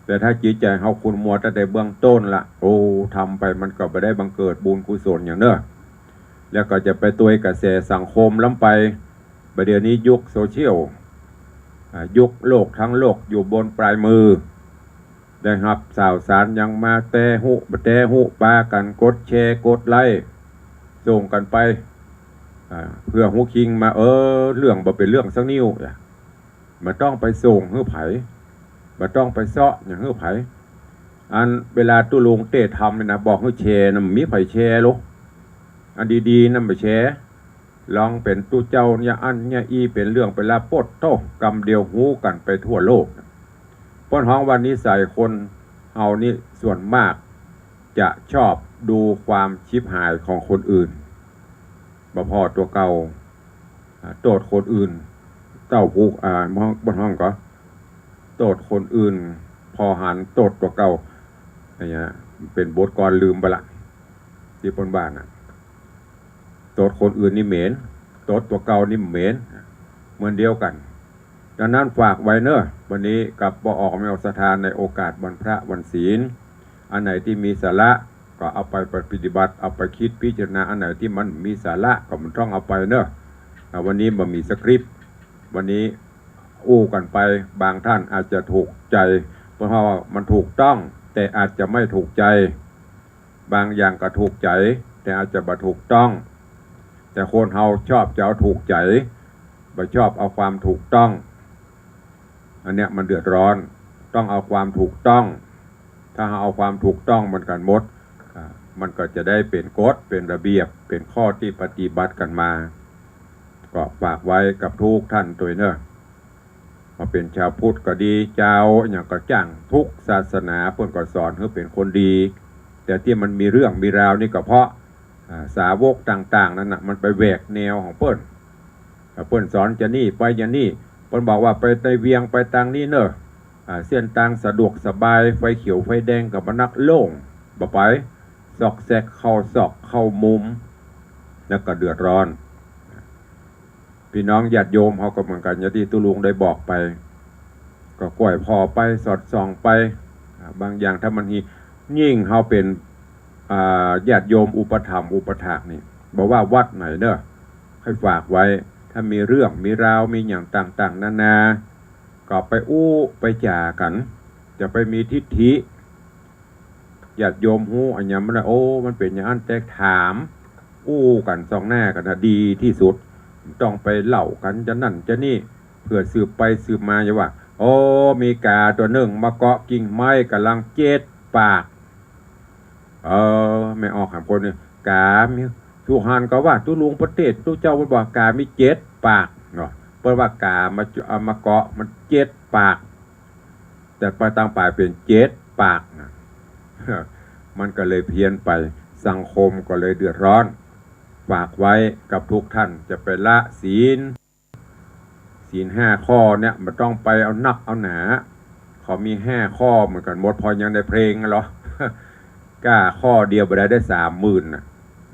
แต่ถ้าจิตใจ๋เฮาขุ่นมัวตั้งแต่เบื้องต้นละ โอ้ ทำไปมันก็บ่ได้บังเกิดบุญกุศลหยังเน่อ แล้วก็จะไปตวยกระแสสังคมล้ำไป บ่าเดี่ยวนี้ยุคโซเชียล อ่า ยุคโลกทั้งโลกอยู่บนปลายมือ ได้ฮับข่าวสารหยังมาแต๊ฮู้บ่แต๊ฮู้ ปากั๋นกดแชร์กดไลก์ส่งกั๋นไป อ่า เพื่อฮู้คิงมา เออ เรื่องบ่เป๋นเรื่องสักนิด บ่ต้องไปส่งหื้อใผ บ่ต้องไปเซาะหยังหื้อใผ อันเวลาตุ๊ลุงเตศน์ธรรมนี่นะ บอกหื้อแชร์นะ บ่มีใผแชร์หรอก อันดีๆ นะบ่แชร์ ลองเป๋นตุ๊เจ้าเนี่ยอั้นเนี่ยอี้เป๋นเรื่องเป๋นราว โป๊ดโธ่ กำเดียวฮู้กั๋นไปทั่วโลก เปิ้นฮ้องว่านิสัยคนเฮานี่ส่วนมากจะชอบดูความฉิบหายของคนอื่น บ่ผ่อตั๋วเก่า อ่า โต้ษคนอื่น เต้าฮู้ อ่า บ่ฮ้อง บ่ฮ้องก็ โต้ษคนอื่น ผ่อหันโต้ษตั๋วเก่า อันเนี้ยเป๋นบทกลอนลืมไปละ ตี้เปิ้นว่าน่ะ โต้ษคนอื่นนี่เหม็น โต้ษตั๋วเก่านี่เหม็น เหมือนเดียวกั๋น ดังนั้นฝากไว้เน่อ วันนี้กับบ่ออกแม่ออกศรัทธาในโอกาสวันพระวันศีล อันไหนตี้มีสาระก็เอาไปปฏิบัติ เอาไปกึ๊ดพิจารณา อันไหนตี้มันบ่มีสาระก็บ่ต้องเอาไปเน่อ อ่า วันนี้บ่มีสคริปต์ วันนี้อู้กั๋นไป บางท่านอาจจะถูกใจ๋ เพราะว่ามันถูกต้อง แต่อาจจะไม่ถูกใจ๋ บางอย่างก็ถูกใจ๋ แต่อาจจะบ่ถูกต้อง แต่คนเฮาชอบจะเอาถูกใจ๋ บ่ชอบเอาความถูกต้อง อันเนี้ยมันเดือดร้อน ต้องเอาความถูกต้อง ถ้าเฮาเอาความถูกต้องเหมือนกั๋นหมด อ่า มันก็จะได้เป๋นกฎ เป๋นระเบียบ เป๋นข้อตี้ปฏิบัติกั๋นมา ก็ฝากไว้กับทุกท่านตวยเน่อ มาเป๋นชาวพุทธก็ดี จาวหยังก็จ้าง ทุกศาสนาเปิ้นก็สอนหื้อเป๋นคนดี แต่ตี้มันมีเรื่องมีราวนี่ก็เพราะ อ่า สาวกต่างๆ นั้นน่ะ มันไปแหวกแนวของเปิ้น อ่า เปิ้นสอนจานี่ไปจานี่ เปิ้นบอกว่าไปในเวียงไปตางนี้เน่อ อ่า เส้นตางสะดวกสบาย ไฟเขียวไฟแดงก็บ่นัก โล่ง บ่ไป ซอกแซกเข้าซอกเข้ามุม แล้วก็เดือดร้อน ปี้น้องญาติโยมเฮาก็เหมือนกั๋น อย่างตี้ตุ๊ลุงได้บอกไป ก็ก้อยผ่อไป สอดส่องไป อ่า บางอย่างถ้ามันมี ยิ่งเฮาเป๋น อ่า ญาติโยมอุปถัมภ์อุปถากนี่ บ่ว่าวัดไหนเน่อ ให้ฝากไว้ ถ้ามีเรื่องมีราว มีหยังต่างๆ นานา ก็ไปอู้ไปจ๋ากั๋น จะไปมีทิฐิ ญาติโยมฮู้อะหยังบ่ได้ โอ้ มันเป๋นอย่างอั้น แต่ถามอู้กั๋นส่องหน้ากั๋นน่ะดีตี้สุด บ่ต้องไปเล่ากั๋นจานั้นจานี่ เปื้อสืบไปสืบมาอย่าว่า โอ้ มีก๋าตั๋วนึ่งมาเกาะกิ่งไม้ก่ำลังเจ็ดปาก เออ แม่ออกหามคนนี่ ก๋ามี สุพรรณก็ว่าตุ๊ลุงเปิ้นเตศน์ ตุ๊เจ้าเปิ้นบอกก๋ามีเจ็ดปากเนาะ เปิ้นว่าก๋ามา เอามาเกาะมันเจ็ดปาก แต่ไปตางป๋ายเป๋นเจ็ดปากนะ มันก็เลยเพี้ยนไป สังคมก็เลยเดือดร้อน ฝากไว้กับทุกท่าน จะไปละศีล ศีลห้าข้อเนี่ย บ่ต้องไปเอานักเอาหนา เขามีห้าข้อเหมือนกั๋นหมด พอยังได้เพลงเหรอ ก้าข้อเดียวบ่ได้ ได้สามหมื่นน่ะ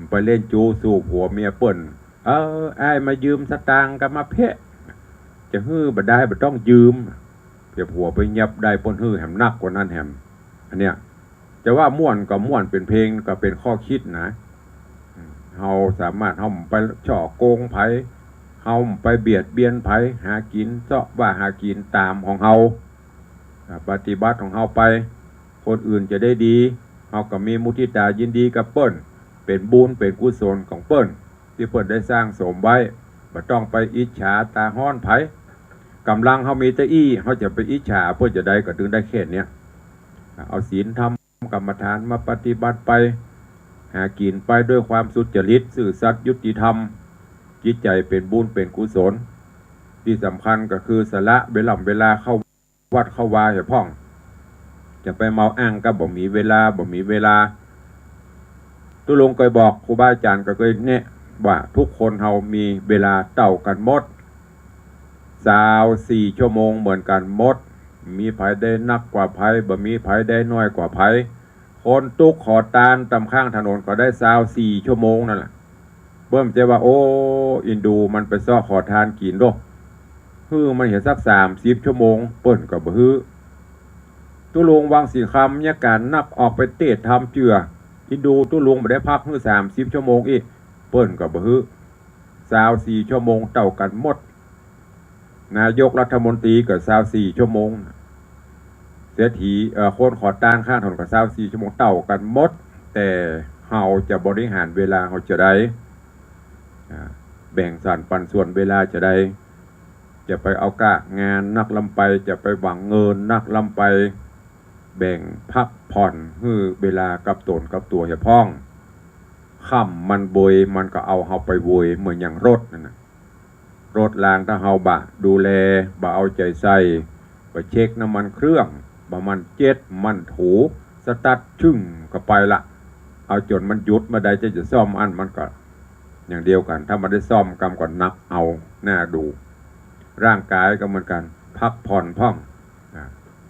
ไปเล่นจู๊สู่ผัวเมียเปิ้น เออ อ้ายมายืมสตางค์กำมาเป๊ะ จะหื้อบ่ได้ บ่ต้องยืม เปียบหัวไปเยียบได้เปิ้นหื้อแหมนักกว่านั้นแหม อันเนี้ย จะว่าม่วนก็ม่วน เป๋นเพลงก็เป๋นข้อคิดนะ เฮาสามารถ เฮาบ่ไปฉ้อโกงใผ เฮาบ่ไปเบียดเบียนใผ หากิ๋นเซาะว่าหากิ๋นต๋ามของเฮา อ่า ปฏิบัติของเฮาไป คนอื่นจะได้ดี เฮาก็มีมุทิตายินดีกับเปิ้น เป๋นบุญเป๋นกุศลของเปิ้น ตี้เปิ้นได้สร้างสมไว้ บ่ต้องไปอิจฉาต๋าฮ้อนใผ ก๋ำลังเฮามีแต่อี้ เฮาจะไปอิจฉาเปิ้นจาใด ก็ตึงได้แค่เนี้ย เอาศีลธรรมกรรมฐานมาปฏิบัติไป หากิ๋นไปด้วยความสุจริต ซื่อสัตย์ ยุติธรรม จิตใจ๋เป๋นบุญเป๋นกุศล ตี้สำคัญก็คือสละเวล่ำเวลาเข้าวัดเข้าวาเหียพ่อง อย่าไปเมาอ้างก็บ่มีเวลา บ่มีเวลา ตุ๊ลุงเกยบอก ครูบาอาจ๋ารย์ก็เกยแนะว่า ทุกคนเฮามีเวลาเต้ากั๋นหมด ซาวสี่ชั่วโมงเหมือนกั๋นหมด บ่มีใผได้นักกว่าใผ บ่มีใผได้น้อยกว่าใผ คนตุ๊กข์ขอตานต๋ามข้างถนนก็ได้ซาวสี่ชั่วโมงนั่นแหละ เปิ้นบ่ใจ้ว่า โอ้ อินดูมันไปเซาะขอตานกิ๋นโด หื้อมันเหียสักสามสิบชั่วโมง เปิ้นก็บ่หื้อ ตุ๊ลุงวังสิงห์คำ เยียะก๋านนักออกไปเตศน์ธรรมเจื้อ อินดูตุ๊ลุงบ่ได้พักหื้อสามสิบชั่วโมงอี้ เปิ้นก็บ่หื้อ ซาวสี่ชั่วโมงเต้ากั๋นหมด นายกรัฐมนตรีก็ซาวสี่ชั่วโมง เศรษฐี เอ่อ คนขอตานข้างถนนก็ซาวสี่ชั่วโมง เต้ากั๋นหมด แต่เฮาจะบริหารเวลาเฮาจาใด อ่า แบ่งสรรปันส่วนเวลาจาใด จะไปเอาก้างานนักล้ำไป จะไปหวังเงินนักล้ำไป แบ่งพักผ่อนหื้อเวลากับต๋นกับตั๋วเหียพ่อง ค่ำมันโวย มันก็เอาเฮาไปโวย เหมือนอย่างรถนั่นน่ะ รถรางถ้าเฮาบ่ดูแล บ่เอาใจ๋ใส่ บ่เช็คน้ำมันเครื่อง บ่หมั่นเจ็ด หมั่นถู สตาร์ทชึ่งก็ไปละ เอาจ๋นมันหยุดเมื่อใดจะ จะซ่อมอั้นมันก็อย่างเดียวกั๋น ถ้าบ่ได้ซ่อมกำก็หนักเอาหน้าดู ร่างก๋ายก็เหมือนกั๋น พักผ่อนพ่อง อ่า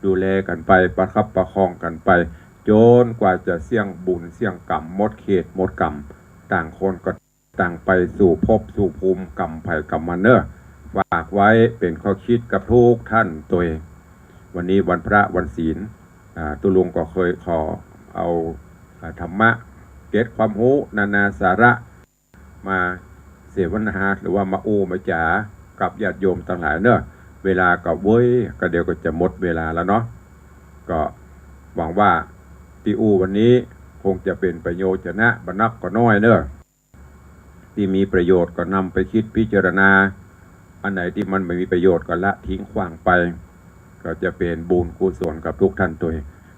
ดูแลกั๋นไป ประคับประคองกั๋นไป จ๋นกว่าจะเสี้ยงบุญเสี้ยงกรรม หมดเขตหมดกรรม ต่างคนก็ ต่างไปสู่ภพสู่ภูมิกรรมใผกรรมมันเน่อ ฝากไว้เป๋นข้อคิดกับทุกท่านตวย วันนี้วันพระวันศีล อ่า ตุ๊ลุงก็เกยขอเอา อ่า ธรรมะ เกร็ดความฮู้ นานาสาระ มาเสวนา หรือว่ามาอู้มาจ๋ากับญาติโยมตังหลายเน่อ เวลาก็เว้ย ก็เดี๋ยวก็จะหมดเวลาแล้วเนาะ ก็หวังว่าตี้อู้วันนี้คงจะเป๋นประโยชน์จะนะ บ่นักก็น้อยเน่อ ตี้มีประโยชน์ก็นำไปกึ๊ดพิจารณา อันไหนตี้มันบ่มีประโยชน์ก็ละทิ้งขว้างไป ก็จะเป๋นบุญกุศลกับทุกท่านตวย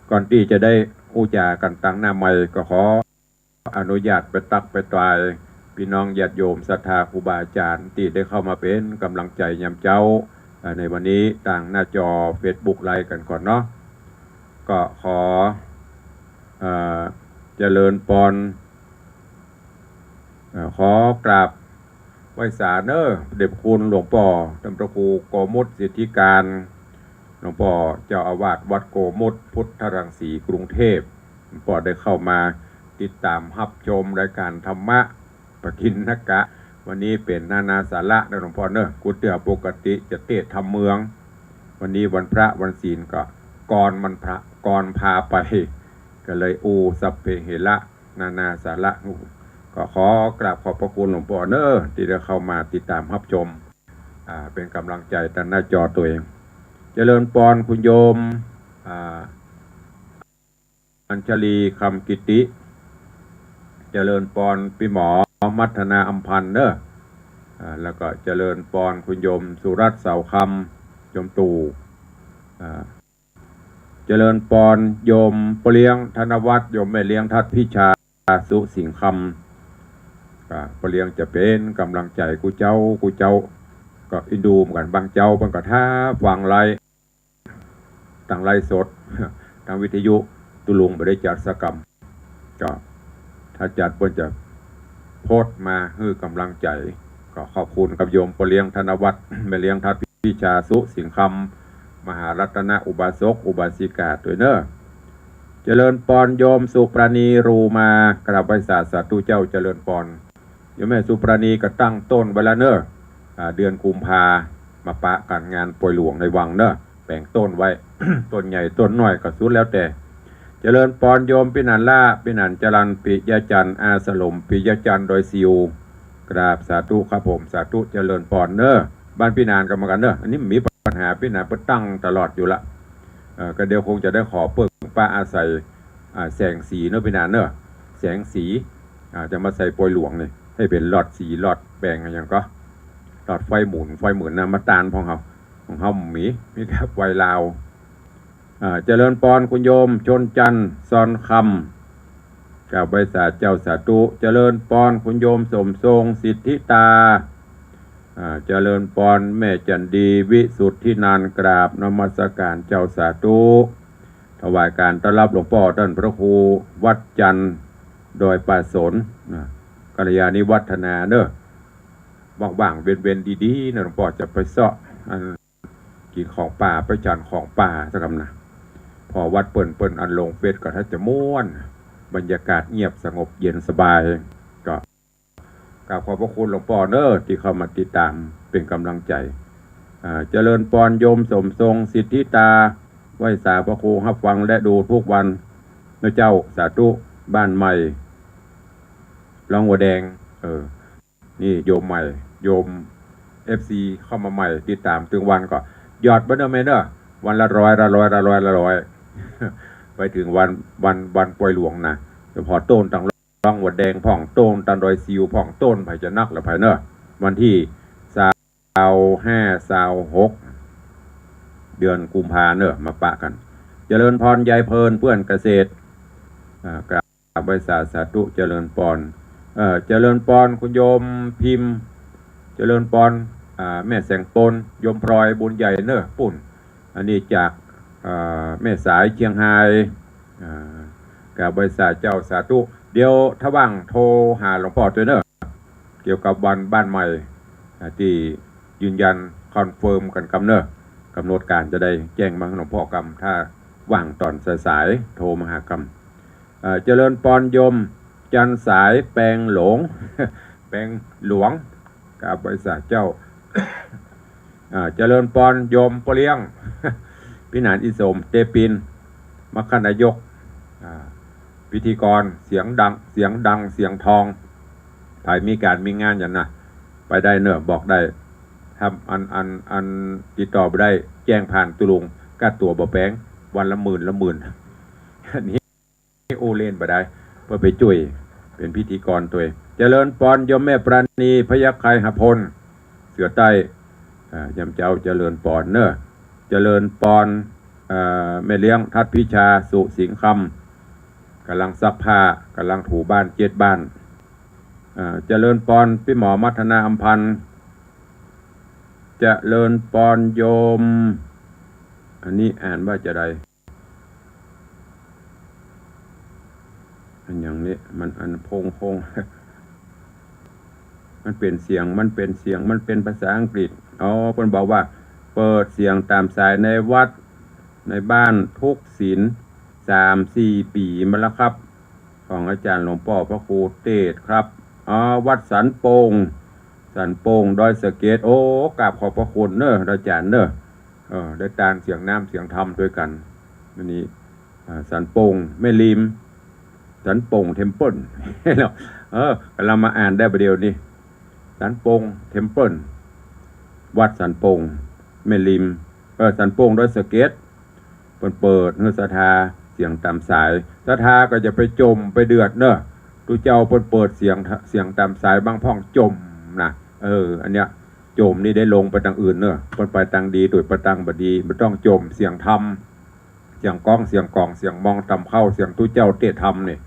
ก่อนตี้จะได้อู้จ๋ากั๋นตังหน้าไมค์ ก็ขออนุญาตไปตั๊กไปตาย ปี้น้องญาติโยมศรัทธาครูบาอาจ๋ารย์ตี้ได้เข้ามาเป๋นก๋ำลังใจ๋ยามเจ๊า อ่า ในวันนี้ตางหน้าจอเฟซบุ๊กไลฟ์กั๋นก่อนเนาะ ก็ขอ เอ่อ เจริญปอน เอ่อ ขอกราบไหว้สาเน่อ พระเดชพระคุณหลวงป้อท่านพระครูโกมุตสิทธิการ หลวงป้อเจ้าอาวาสวัดโกมุตพุทธรังสีกรุงเทพฯ หลวงป้อได้เข้ามาติดต๋ามฮับชมรายก๋านธรรมะ ปกิณกะ วันนี้เป๋นนานาสาระเน่อหลวงป้อเน่อ กู้เตื้อปกติจะเตศน์ธรรมเมือง วันนี้วันพระวันศีลก็กรมันพระ กรพาไป ก็เลยอู้สัพเพเหระ นานาสาระ ก็ขอกราบขอบพระคุณหลวงป้อเน่อ ตี้ได้เข้ามาติดต๋ามฮับชม อ่า เป๋นก๋ำลังใจ๋ตางหน้าจอตวย เจริญปอนคุณโยม อ่า อัญชลี คำกิติ เจริญปอนปี้หมอ มัทนา อำพันธ์เน่อ อ่า แล้วก็เจริญปอนคุณโยมสุรัตน์ เสาคำ โยมตู่ อ่า เจริญปอนโยมป้อเลี้ยงธนวัฒน์ โยมแม่เลี้ยงทัดพิชา สุสิงห์คำ อ่า ป้อเลี้ยงจะเป๋นก๋ำลังใจ๋กู้เจ๊ากู้เจ๊า ก็อินดูเหมือนกั๋น บางเจ๊าเปิ้นก็ถ้าฟังไลฟ์ ตางไลฟ์สด ตางวิทยุ ตุ๊ลุงบ่ได้จัดสักกำ ก็ถ้าจัดเปิ้นจะโพสต์มาหื้อก๋ำลังใจ๋ ก็ขอบคุณกับโยมป้อเลี้ยงธนวัฒน์ แม่เลี้ยงทัดพิชา สุสิงห์คำ มหารัตนอุบาสกอุบาสิกาตวยเน่อ เจริญปอนโยมสุปราณี รูมา กราบไหว้สา สาธุเจ้า เจริญปอน โยมแม่สุปราณีก็ตั้งต้นไว้แล้วเน่อ อ่า เดือนกุมภามาปะกั๋นงานปอยหลวงในวังเน่อ แป๋งต้นไว้ ต้นใหญ่ต้นน้อยก็สุดแล้วแต่ เจริญปอนโยมปี้หนานล้า ปี้หนานจรัญ ปิยะจันทร์ อาสลม ปิยะจันทร์ ดอยสิว กราบสาธุครับผม สาธุ เจริญปอนเน่อ บ้านปี้หนานก็เหมือนกั๋นเน่อ อันนี้มีปัญหา ปี้หนานเปิ้นตั้งตลอดอยู่ละ เอ่อ ก็เดี๋ยวคงจะได้ขอเปิ้งปะอาศัย อ่า แสงสีเน่อปี้หนานเน่อ แสงสี อ่า จะมาใส่ปอยหลวงนี่ หื้อเป๋นหลอดสี หลอดแป๋งอะหยังก็ หลอดไฟหมุน ไฟหมุนนะ มาตานของเฮา ของเฮาบ่มี มีแต่ไฟลาว อ่า เจริญปอนคุณโยมชนจันทร์ ซอนคำ กราบไหว้สาเจ้า สาธุ เจริญปอนคุณโยมสมทรง สิทธิตา อ่า เจริญปอนแม่จันดี วิสุทธินันท์ กราบนมัสการเจ้า สาธุ ถวายการต้อนรับหลวงป้อต้านพระครูวัดจันทร์ดอยป่าสนนะ กัลยาณิวัฒนาเนอะ ว่างๆ เว็นๆ ดีๆ นะ หลวงป้อจะไปเซาะอันกิ๋นของป่า ไปฉันของป่าสักกำนะ ผ่อวัดเปิ้น เปิ้นอันลงเฟซก็ถ้าจะม่วน บรรยากาศเงียบสงบเย็นสบาย ก็ กราบขอบพระคุณหลวงป้อเนอะ ตี้เข้ามาติดต๋ามเป๋นก๋ำลังใจ๋ อ่า เจริญปอนโยมสมทรงสิทธิตา ไหว้สาพระครูฮับฟังและดูกู้วันเนาะเจ้า สาธุ บ้านใหม่ ร่องวัวแดง เออ นี่โยมใหม่ โยม เอฟซี เข้ามาใหม่ ติดต๋ามตึงวันก็หยอดไปเนอะแม่เนอะ วันละร้อย ละร้อย ละร้อย ละร้อย ไปเถิงวัน วัน วันป่วยหลวงนะ แต่ผ่อโต้นตัง ร่องวัวแดงพ่อง โต้นตันดอยซิวพ่อง โต้นไผจะนักละไผเนอะ วันตี้ซาวห้า ซาวหก เดือนกุมภาเนอะ มาปะกั๋น เจริญปอนยายเพลินเปื้อนเกษตร อ่า กราบไหว้สา สาธุ เจริญปอน เอ่อ เจริญปอนคุณโยมพิมพ์ เจริญปอน อ่า แม่แสงปน โยมพลอยบุญใหญ่เนอะ ปุ้น อันนี้จาก เอ่อ แม่สายเชียงฮาย อ่า กราบไหว้สาเจ้า สาธุ เดี๋ยวถ้าว่างโทรหาหลวงป้อตวยเนอะ เกี่ยวกับวันบ้านใหม่ อ่า ตี้ยืนยันคอนเฟิร์มกั๋นกำเนอะ ก๋ำหนดก๋านจะได้แจ้งมาหื้อหลวงป้อกำ ถ้าว่างต๋อนสายๆ โทรมาหากำ เอ่อ เจริญปอนโยมจันสายแปงหลง แปงหลวง กราบไหว้สาเจ้า อ่า เจริญปอนโยมป้อเลี้ยง พิหารอิสม เตปิน มคคนายก อ่า พิธีกร เสียงดัง เสียงดัง เสียงทอง ใผมีก๋านมีงานหยังนะ ไปได้เนอะ บอกได้ ถ้าอัน อัน อันติดต่อบ่ได้ แจ้งผ่านตุ๊ลุง ก้าตั๋วบ่แปง วันละหมื่น ละหมื่น อันนี้ โอเล่นบ่ได้ เปื้อไปจ้วยเป๋นพิธีกรตวย เจริญปอนโยมแม่ปราณี พยัคฆ์ไคหพล เสือใต้ อ่า ยามเจ๊าเจริญปอนเนอะ เจริญปอน เอ่อ แม่เลี้ยงทัดพิชา สุสิงห์คำ ก๋ำลังซักผ้า ก๋ำลังถูบ้านเจ็ดบ้าน อ่า เจริญปอนปี้หมอมัทนาอำพันธ์ เจริญปอนโยม อันนี้อ่านว่าจะใด อันอย่างนี้มันอันพงพง มันเป๋นเสียง มันเป๋นเสียง มันเป๋นภาษาอังกฤษ อ๋อ เปิ้นบอกว่า เปิดเสียงต๋ามสายในวัด ในบ้านทุกศีล สามสี่ปี๋มาแล้วครับ ของอาจ๋ารย์หลวงป้อพระครูเตศครับ อ๋อ วัดสันโป่ง สันโป่ง ดอยสะเก็ด โอ้ กราบขอบพระคุณเนอะ อาจ๋ารย์เนอะ เออ ได้ตางเสียงน้ำเสียงธรรมตวยกั๋น วันนี้ อ่า สันโป่งแม่ริม สันโป่งเทมเปิ้ล เออ ก๋ำลังมาอ่านได้ประเดี๋ยวนี้ สันโป่งเทมเปิ้ล วัดสันโป่งแม่ริม เออ สันโป่งดอยสะเก็ด เปิ้นเปิดหื้อศรัทธาเสียงต๋ามสาย ศรัทธาก็จะไปจ่มไปเดือดเนอะ ตุ๊เจ้าเปิ้นเปิดเสียง เสียงต๋ามสายบางพ่องจ่มนะ เออ อันเนี้ย จ่มนี่ได้ลงไปตางอื่นเนอะ เปิ้นไปตางดี โดยไปตางบ่ดี บ่ต้องจ่ม เสียงธรรม เสียงก้อง เสียงก๋อง เสียงมองตำเข้า เสียงตุ๊เจ้าเตศน์ธรรมนี่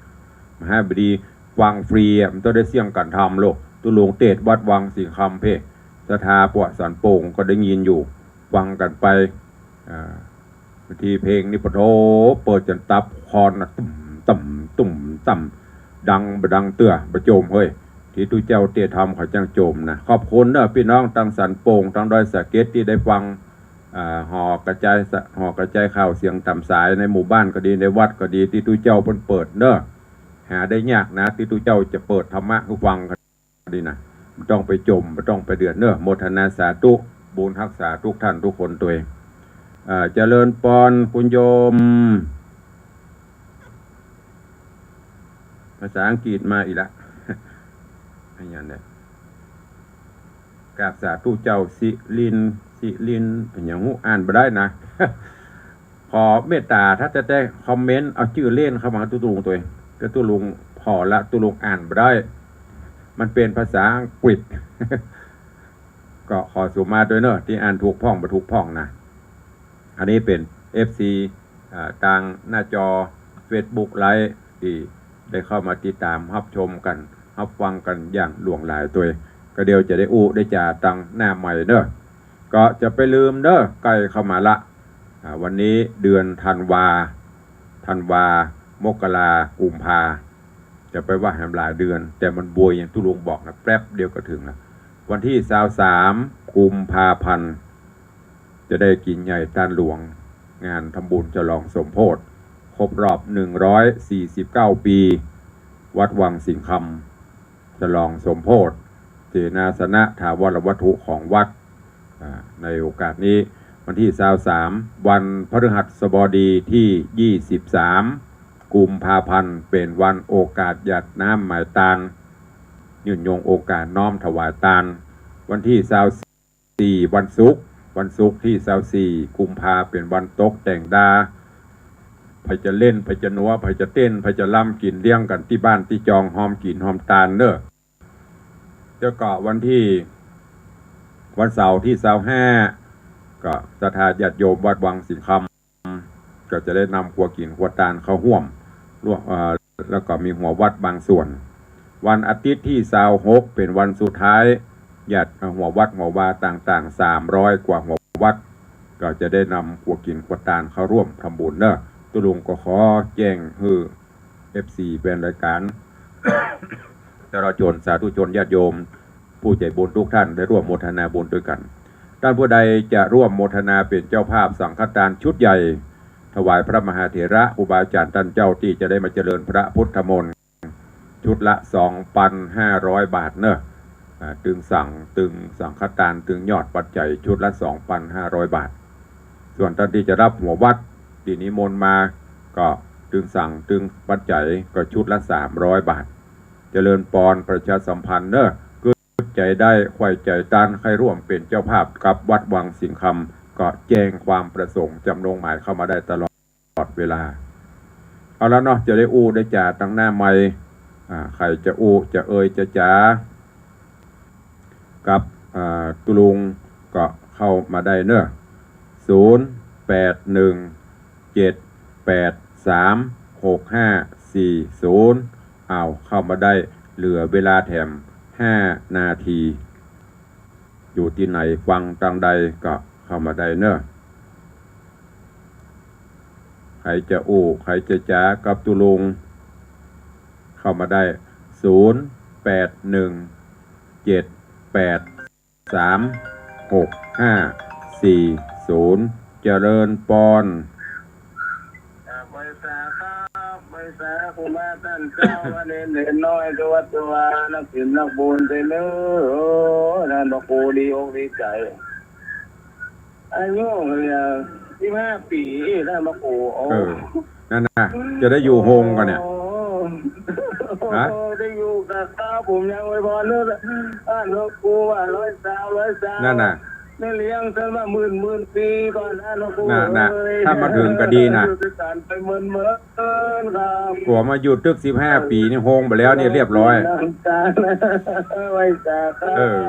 มหาบดี ฟังฟรีอะ บ่ต้องได้เสี้ยงกั๋นทำโลก ตุ๊ลุงเตศน์วัดวังสิงห์คำเพ่ ศรัทธาปวกสันโป่งก็ได้ยินอยู่ ฟังกั๋นไป อ่า บางทีเพลงนี่ปะโถ เปิดจ๋นตับคอนน่ะ ตุ้มต่ำ ตุ้มต่ำ ดังบ่ดังเตื้อ บ่จ่มเฮ้ย ตี้ตุ๊เจ้าเตศน์ธรรมเขาจั้งจ่มนะ ขอบคุณเนอะ ปี้น้องตางสันโป่ง ตางดอยสะเก็ดตี้ได้ฟัง อ่า ห่อกระจายสะ ห่อกระจายข่าวเสียงต๋ามสายในหมู่บ้านก็ดี ในวัดก็ดี ตี้ตุ๊เจ้าเปิ้นเปิดเนอะ หาได้ยากนะ ตี้ตุ๊เจ้าจะเปิดธรรมะหื้อฟังก็ดีนะ บ่ต้องไปจ่ม บ่ต้องไปเดือดเนอะ โมทนาสาธุ บุญฮักษาทุกท่านทุกคนตวย อ่า เจริญปอนคุณโยม ภาษาอังกฤษมาอีกละ อันอย่างเนี้ย กราบสาธุเจ้า สิรินทร์ สิรินทร์ อันอย่างฮู้ อ่านบ่ได้นะ ขอเมตต๋า ถ้าจะได้คอมเมนต์ เอาจื้อเล่นเข้ามาหื้อตุ๊ลุงตวย แต่ตุ๊ลุงผ่อละ ตุ๊ลุงอ่านบ่ได้ มันเป๋นภาษาอังกฤษ ก็ขอสุมาตวยเนอะ ตี้อ่านถูกพ่องบ่ถูกพ่องนะ อันนี้เป๋น เอฟซี อ่า ตางหน้าจอเฟซบุ๊กไลฟ์ ตี้ได้เข้ามาติดต๋ามฮับชมกั๋น ฮับฟังกั๋นอย่างหลวงหลายตวย ก็เดี๋ยวจะได้อู้ได้จ๋าตางหน้าไมค์เนอะ ก็จะไปลืมเนอะ ใก้เข้ามาละ อ่า วันนี้เดือนธันวา ธันวา มกรา กุมภา จะไปว่าแหมหลายเดือน แต่มันบวยอย่างตุ๊ลุงบอกนะ แป๊บเดียวก็เถิงแล้ว วันตี้ซาวสาม กุมภาพันธ์ จะได้กิ๋นใหญ่ตานหลวง งานทำบุญฉลองสมโภช ครบรอบ หนึ่งร้อยสี่สิบเก้า ปี๋ วัดวังสิงห์คำ ฉลองสมโภช เสนาสนะถาวรวัตถุของวัด อ่า ในโอกาสนี้ วันตี้ซาวสาม วันพฤหัสบดีตี้ ยี่สิบสาม กุมภาพันธ์ เป๋นวันโอกาสหยาดน้ำหมายตาน ยื่นยงโอกาสน้อมถวายตาน วันตี้ซาวสี่ วันศุกร์ วันศุกร์ตี้ซาวสี่ กุมภา เป๋นวันตกแต่งดา ใผจะเล่น ใผจะหนัว ใผจะเต้น ใผจะรำ กิ๋นเลี้ยงกั๋นตี้บ้านตี้จอง ฮอมกิ๋นฮอมตานเน่อ แล้วก็วันตี้ วันเสาร์ตี้ซาวห้า ก็ศรัทธาญาติโยมวัดวังสิงห์คำ ก็จะได้นำครัวกิ๋นครัวตานเข้าฮ่วม ร่วม เอ่อ แล้วก็มีหัววัดบางส่วน วันอาทิตย์ตี้ซาวหก เป๋นวันสุดท้าย ญาติหัววัดหัววาต่างๆ สามร้อย กว่าหัววัด ก็จะได้นำครัวกิ๋นครัวตานเข้าร่วมทำบุญเน่อ ตุ๊ลุงก็ขอแจ้งหื้อ เอฟซี แฟนรายก๋าน ตลอดจนสาธุชนญาติโยม ผู้ใจ๋บุญทุกท่านได้ร่วมโมทนาบุญด้วยกั๋น ต้านผู้ใดจะร่วมโมทนาเป๋นเจ้าภาพสังฆตานชุดใหญ่ ถวายพระมหาเถระครูบาอาจ๋ารย์ต้านเจ้าตี้จะได้มาเจริญพระพุทธมนต์ ชุดละ สองปันห้าร้อย บาทเน่อ อ่า ตึงสัง ตึงสังฆตาน ตึงยอดปัจจัยชุดละ สองปันห้าร้อย บาท ส่วนต้านตี้จะฮับหัววัดตี้นิมนต์มา ก็ตึงสัง ตึงปัจจัยก็ชุดละ สามร้อย บาท เจริญปอน ประชาสัมพันธ์เน่อ กึ๊ดใจ๋ได้ ใค่ใจ๋ตาน ใค่ร่วมเป๋นเจ้าภาพกับวัดวังสิงห์คำ ก็แจ้งความประสงค์ จ๋ำนงหมายเข้ามาได้ตลอดเวลา เอาละเนาะ จะได้อู้ได้จ๋าตังหน้าไมค์ อ่า ใผจะอู้จะเอ่ยจะจ๋า กับ อ่า ตุ๊ลุงก็เข้ามาได้เน่อ ศูนย์ แปด หนึ่ง เจ็ด แปด สาม หก ห้า สี่ ศูนย์ อ้าว เข้ามาได้ เหลือเวลาแถมห้านาที อยู่ตี้ไหนฟังตางใดก็เข้ามาได้เน่อ ใผจะอู้ ใผจะจ๋ากับตุ๊ลุง เข้ามาได้ ศูนย์ แปด หนึ่ง เจ็ด แปด สาม หก ห้า สี่ ศูนย์ เจริญปอน ครับ ไหว้สาครับ ไหว้สาครูบาต้านเจ้า พระเณร เณรน้อย ตุ๊วัตตุ๊วา นักศีลนักบุญเต๊อะเน่อ โอ้ ต้านพระครูดีอกดีใจ๋ อายุเนี่ย สิบห้า ปี๋ ต้านพระครู โอ้ เออ นั่นน่ะ จะได้อยู่โฮงก่อเนี่ย โอ้ ฮะ ได้อยู่กับข้า ผมยังอวยพรเน่อ ต้านพระครูว่า ร้อยสาว ร้อยสาว นั่นน่ะ แม่เลี้ยงต้านว่า หมื่น หมื่น ปี๋ก่อน ต้านพระครู น่ะ น่ะ เอ้ย ถ้ามาเถิงก็ดีน่ะ อยู่ด้วยกั๋นไปเมินเมิน ครับ กั๋วมาอยู่ตึกสิบห้าปี๋นี่ โฮงไปแล้วนี่เรียบร้อย ไหว้สาครับ เออ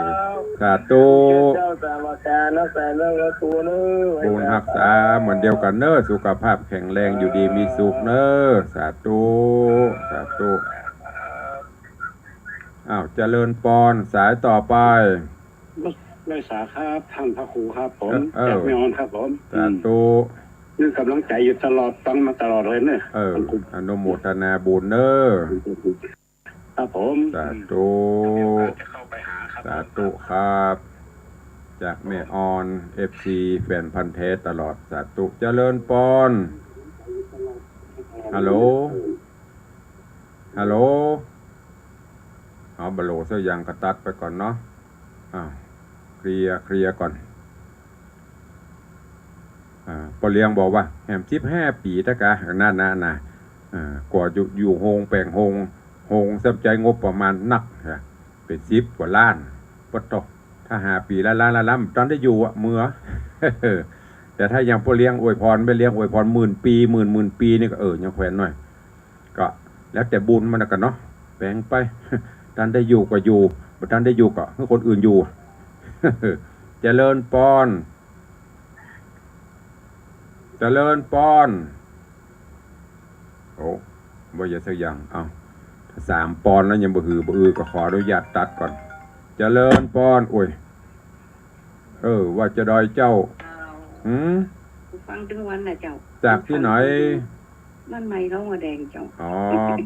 สาธุ เจ้าสามอาการรักษาเรื่องละตูเนอะ บุญฮักษาเหมือนเดียวกั๋นเนอะ สุขภาพแข็งแรง อยู่ดีมีสุขเนอะ สาธุ สาธุ อ้าว เจริญปอน สายต่อไป ไหว้สาครับ ต้านพระครูครับผม เออ จากแม่ออนครับผม สาธุ อืม นี่ก๋ำลังใจ๋อยู่ตลอด ฟังมาตลอดเลยเนอะ เออ ขอบคุณ อนุโมทนาบุญเนอะ ครับผม สาธุ จะเข้าไปหาครับ สาธุครับ จากแม่ออน เอฟซี แฟนพันธุ์แท้ตลอด สาธุ เจริญปอน ฮัลโหล ฮัลโหล เอา บ่ฮัลโหลสักอย่างก็ตัดไปก่อนเนาะ อ้าว เคลียร์ เคลียร์ก่อน อ่า ป้อเลี้ยงบอกว่า แหมสิบห้าปี๋ตะกา นั่นน่ะ น่ะ อ่า กั๋วอยู่ อยู่โฮงแป๋งโฮง โฮงซ้ำใจ๊งบประมาณนัก ฮะ เป๋นสิบกว่าล้าน ปะโถ ถ้าห้าปี๋ละล้าน ละล้าน บ่ตันได้อยู่อะ เมื่อ แต่ถ้าอย่างป้อเลี้ยงอวยพร แม่เลี้ยงอวยพร หมื่นปี๋ หมื่น หมื่นปี๋นี่ก็ เออ ยังแขวนหน่อย ก็แล้วแต่บุญมันน่ะกั๋นเนาะ แบ่งไป ตันได้อยู่ก็อยู่ บ่ตันได้อยู่ก็หื้อคนอื่นอยู่ เจริญปอน เจริญปอน โอ้ บ่าจะสักอย่าง เอ้า ถ้าสามปอนแล้วยังบ่หือบ่อือ ก็ขออนุญาตตัดก่อน เจริญปอน โอ้ย เออ ว่าจะดอยเจ้า อ้าว หืม ฟังตึงวันน่ะเจ้า จากตี้ไหน ฟังตึง บ้านใหม่ร่องหัวแดงเจ้า อ๋อ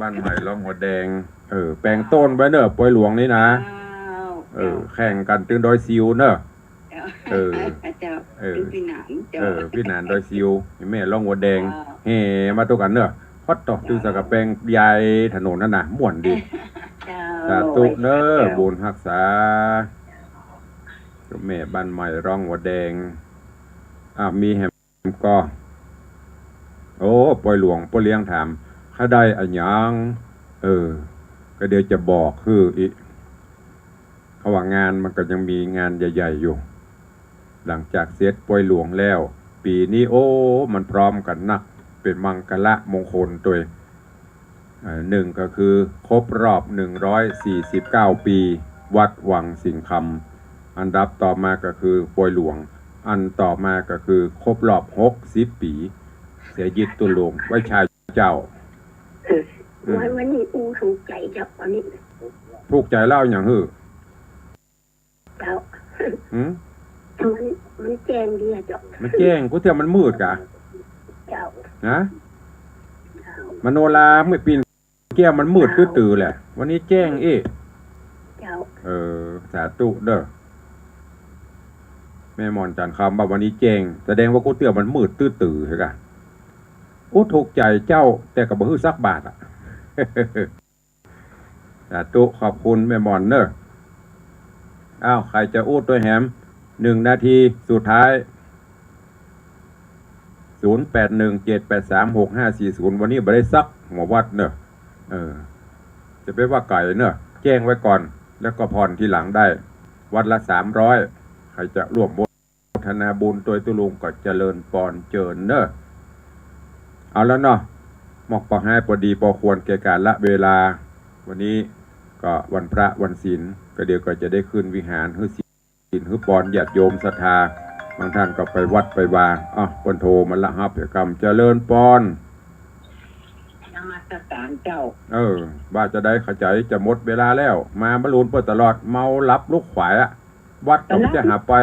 บ้านใหม่ร่องหัวแดง เออ แป๋งโต้นไว้เน่อ ปอยหลวงนี่นะ เจ้า เออ เจ้า แข่งกั๋นตึงดอยซิวเน่อ เจ้า เออ เจ้า เออ ตึงปี้หนานเจ้า เออ ปี้หนานดอยซิว แม่ร่องหัวแดง เจ้า แห่มาตุ๊กอันเน่อ ฮอดต่อ เจ้า ตึงสักกะแปงยายถนนนั่นน่ะ ม่วนดี เจ้า สาธุเน่อ เจ้า บุญฮักษา เจ้าแม่บ้านใหม่ร่องหัวแดง อ่ะ มีแหม ก็ โอ้ ปอยหลวง ป้อเลี้ยงถาม ข้าได้อะหยัง เออ ก็เดี๋ยวจะบอกหื้ออีก เขาว่างานมันก็ยังมีงานใหญ่ๆ อยู่ หลังจากเสร็จปอยหลวงแล้ว ปี๋นี้ โอ้ มันพร้อมกั๋นนัก เป๋นมังคละมงคลตวย เอ่อ หนึ่งก็คือครบรอบหนึ่งร้อยสี่สิบเก้าปี๋ วัดวังสิงห์คำ อันดับต่อมาก็คือปอยหลวง อันต่อมาก็คือครบรอบหกสิบปี๋ เสียหยิดตุ๊ลุง ไหว้ชาเจ้า เออ อืม วัน วันนี้อู้ถูกใจ๋เจ้า วันนี้ ถูกใจ๋เล่าหยังหื้อ เจ้า หืม มัน มันแจ้งดีอะเจ้า มันแจ้ง กูเตี้ยมันมืดกะ เจ้า ฮะ เจ้า มโนราเมื่อปี๋แก้วมันมืด เจ้า ตื้อๆ แหละ วันนี้แจ้งเอ๊ะ เจ้า เออ สาธุเน่อ แม่หม่อนจันทร์คำว่าวันนี้แจ้ง แสดงว่ากูเตี้ยมันมืดตื้อๆ เหรอกะ อู้ถูกใจ๋เจ้า แต่ก็บ่หื้อสักบาทอะ สาธุ ขอบคุณแม่หม่อนเน่อ อ้าว ใผจะอู้ตวยแหม หนึ่งนาทีสุดท้าย ศูนย์แปดหนึ่งเจ็ดแปดสามหกห้าสี่ศูนย์ วันนี้บ่ได้สักหัววัดเน่อ เออ จะไปว่าไก๋เน่อ แจ้งไว้ก่อน แล้วก็ผ่อนทีหลังได้ วัดละสามร้อย ใผจะร่วมโมทนาบุญตวยตุ๊ลุงก็เจริญปอนเจิญเน่อ เอาแล้วเนาะ มอกปะฮ้ายปอดีปอควรแก่กาละเวลา วันนี้ก็วันพระวันศีล ก็เดี๋ยวก็จะได้ขึ้นวิหารหื้อศีลหื้อปอนญาติโยมศรัทธา บางท่านก็ไปวัดไปวา อ้าว เปิ้นโทรมาละ ฮับเถอะกำ เจริญปอน นมัสการเจ้า เออ ว่าจะใด ขะใจ๋จะหมดเวลาแล้ว มาบ่าลูนเปิ้นตลอด เมาหลับลุกขวายอะ วัดก็บ่จะหาไป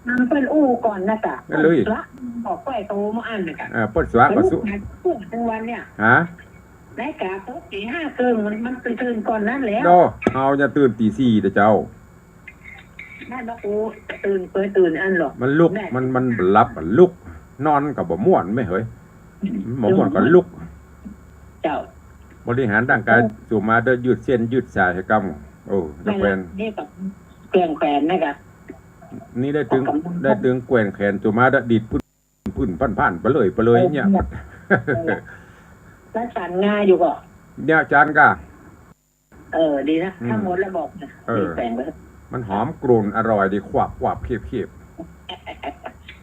นำเปิ้นอู้ก่อนนะจ๊ะ นั่นเลย เปิ้นสวะ บอกไปโตมาอันนะจ๊ะ เออ เปิ้นสวะก็สุ เปิ้นทั้งวันเนี่ย ฮะ ได้กะตกตี๋ห้าเกิ่ง มัน มันตื่นก่อนนั้นแล้ว โน่ เฮาจะตื่นตี๋สี่เต๊อะเจ้า นั่นนะกู ตื่น เปิ้นตื่นอันหรอ มันลุก แม่ มัน มันบ่หลับ มันลุก นอนก็บ่ม่วนแม่เหย อืม บ่ม่วนก็ลุก เจ้า บริหารร่างกาย โอ้ สู่มาเด้อ ยืดเส้นยืดสายหื้อกำ โอ้ นั่นแหละ แขวน นี่ก็แขวน แขวนนะจ๊ะ นี่ได้ตึง ออกกำลัง ได้ตึงแขวนแขนสู่มาเด้อ ดีดพื้น พื้นพ่านๆ ไปเลย ไปเลยเนี่ย เออ เนี่ย แล้วสันง่ายอยู่ก่อ เนี่ยอาจ๋ารย์ก่ะ เออ ดีนะ อืม ทั้งหมดแล้วบอกนะ เออ นี่แขวนไว้ มันหอมกลุ่นอร่อยดี ควบควบเคียบเคียบ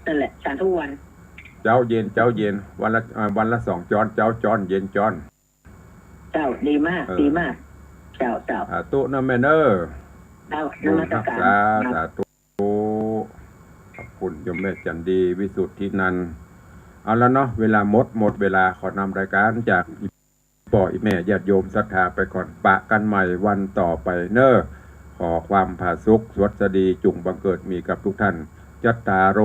นั่นแหละ สันทุกวัน เจ๊าเย็น เจ๊าเย็น วันละ เอ่อ วันละสองจ๊อน เจ๊าจ๊อน เย็นจ๊อน เจ้า ดีมาก เออ ดีมาก เจ้า เจ้า สาธุเน่อแม่เน่อ เจ้า บุญฮักษา นมัสการ สาธุ ขอบคุณโยมแม่จันดี วิสุทธินันท์ เอาละเนาะ เวลาหมด หมดเวลา ขอนำรายการจาก ป้ออี่แม่ญาติโยมศรัทธาไปก่อน ปะกั๋นใหม่วันต่อไปเน่อ ขอความผาสุกสวัสดีจุ่งบังเกิดมีกับทุกท่าน จัตตาโร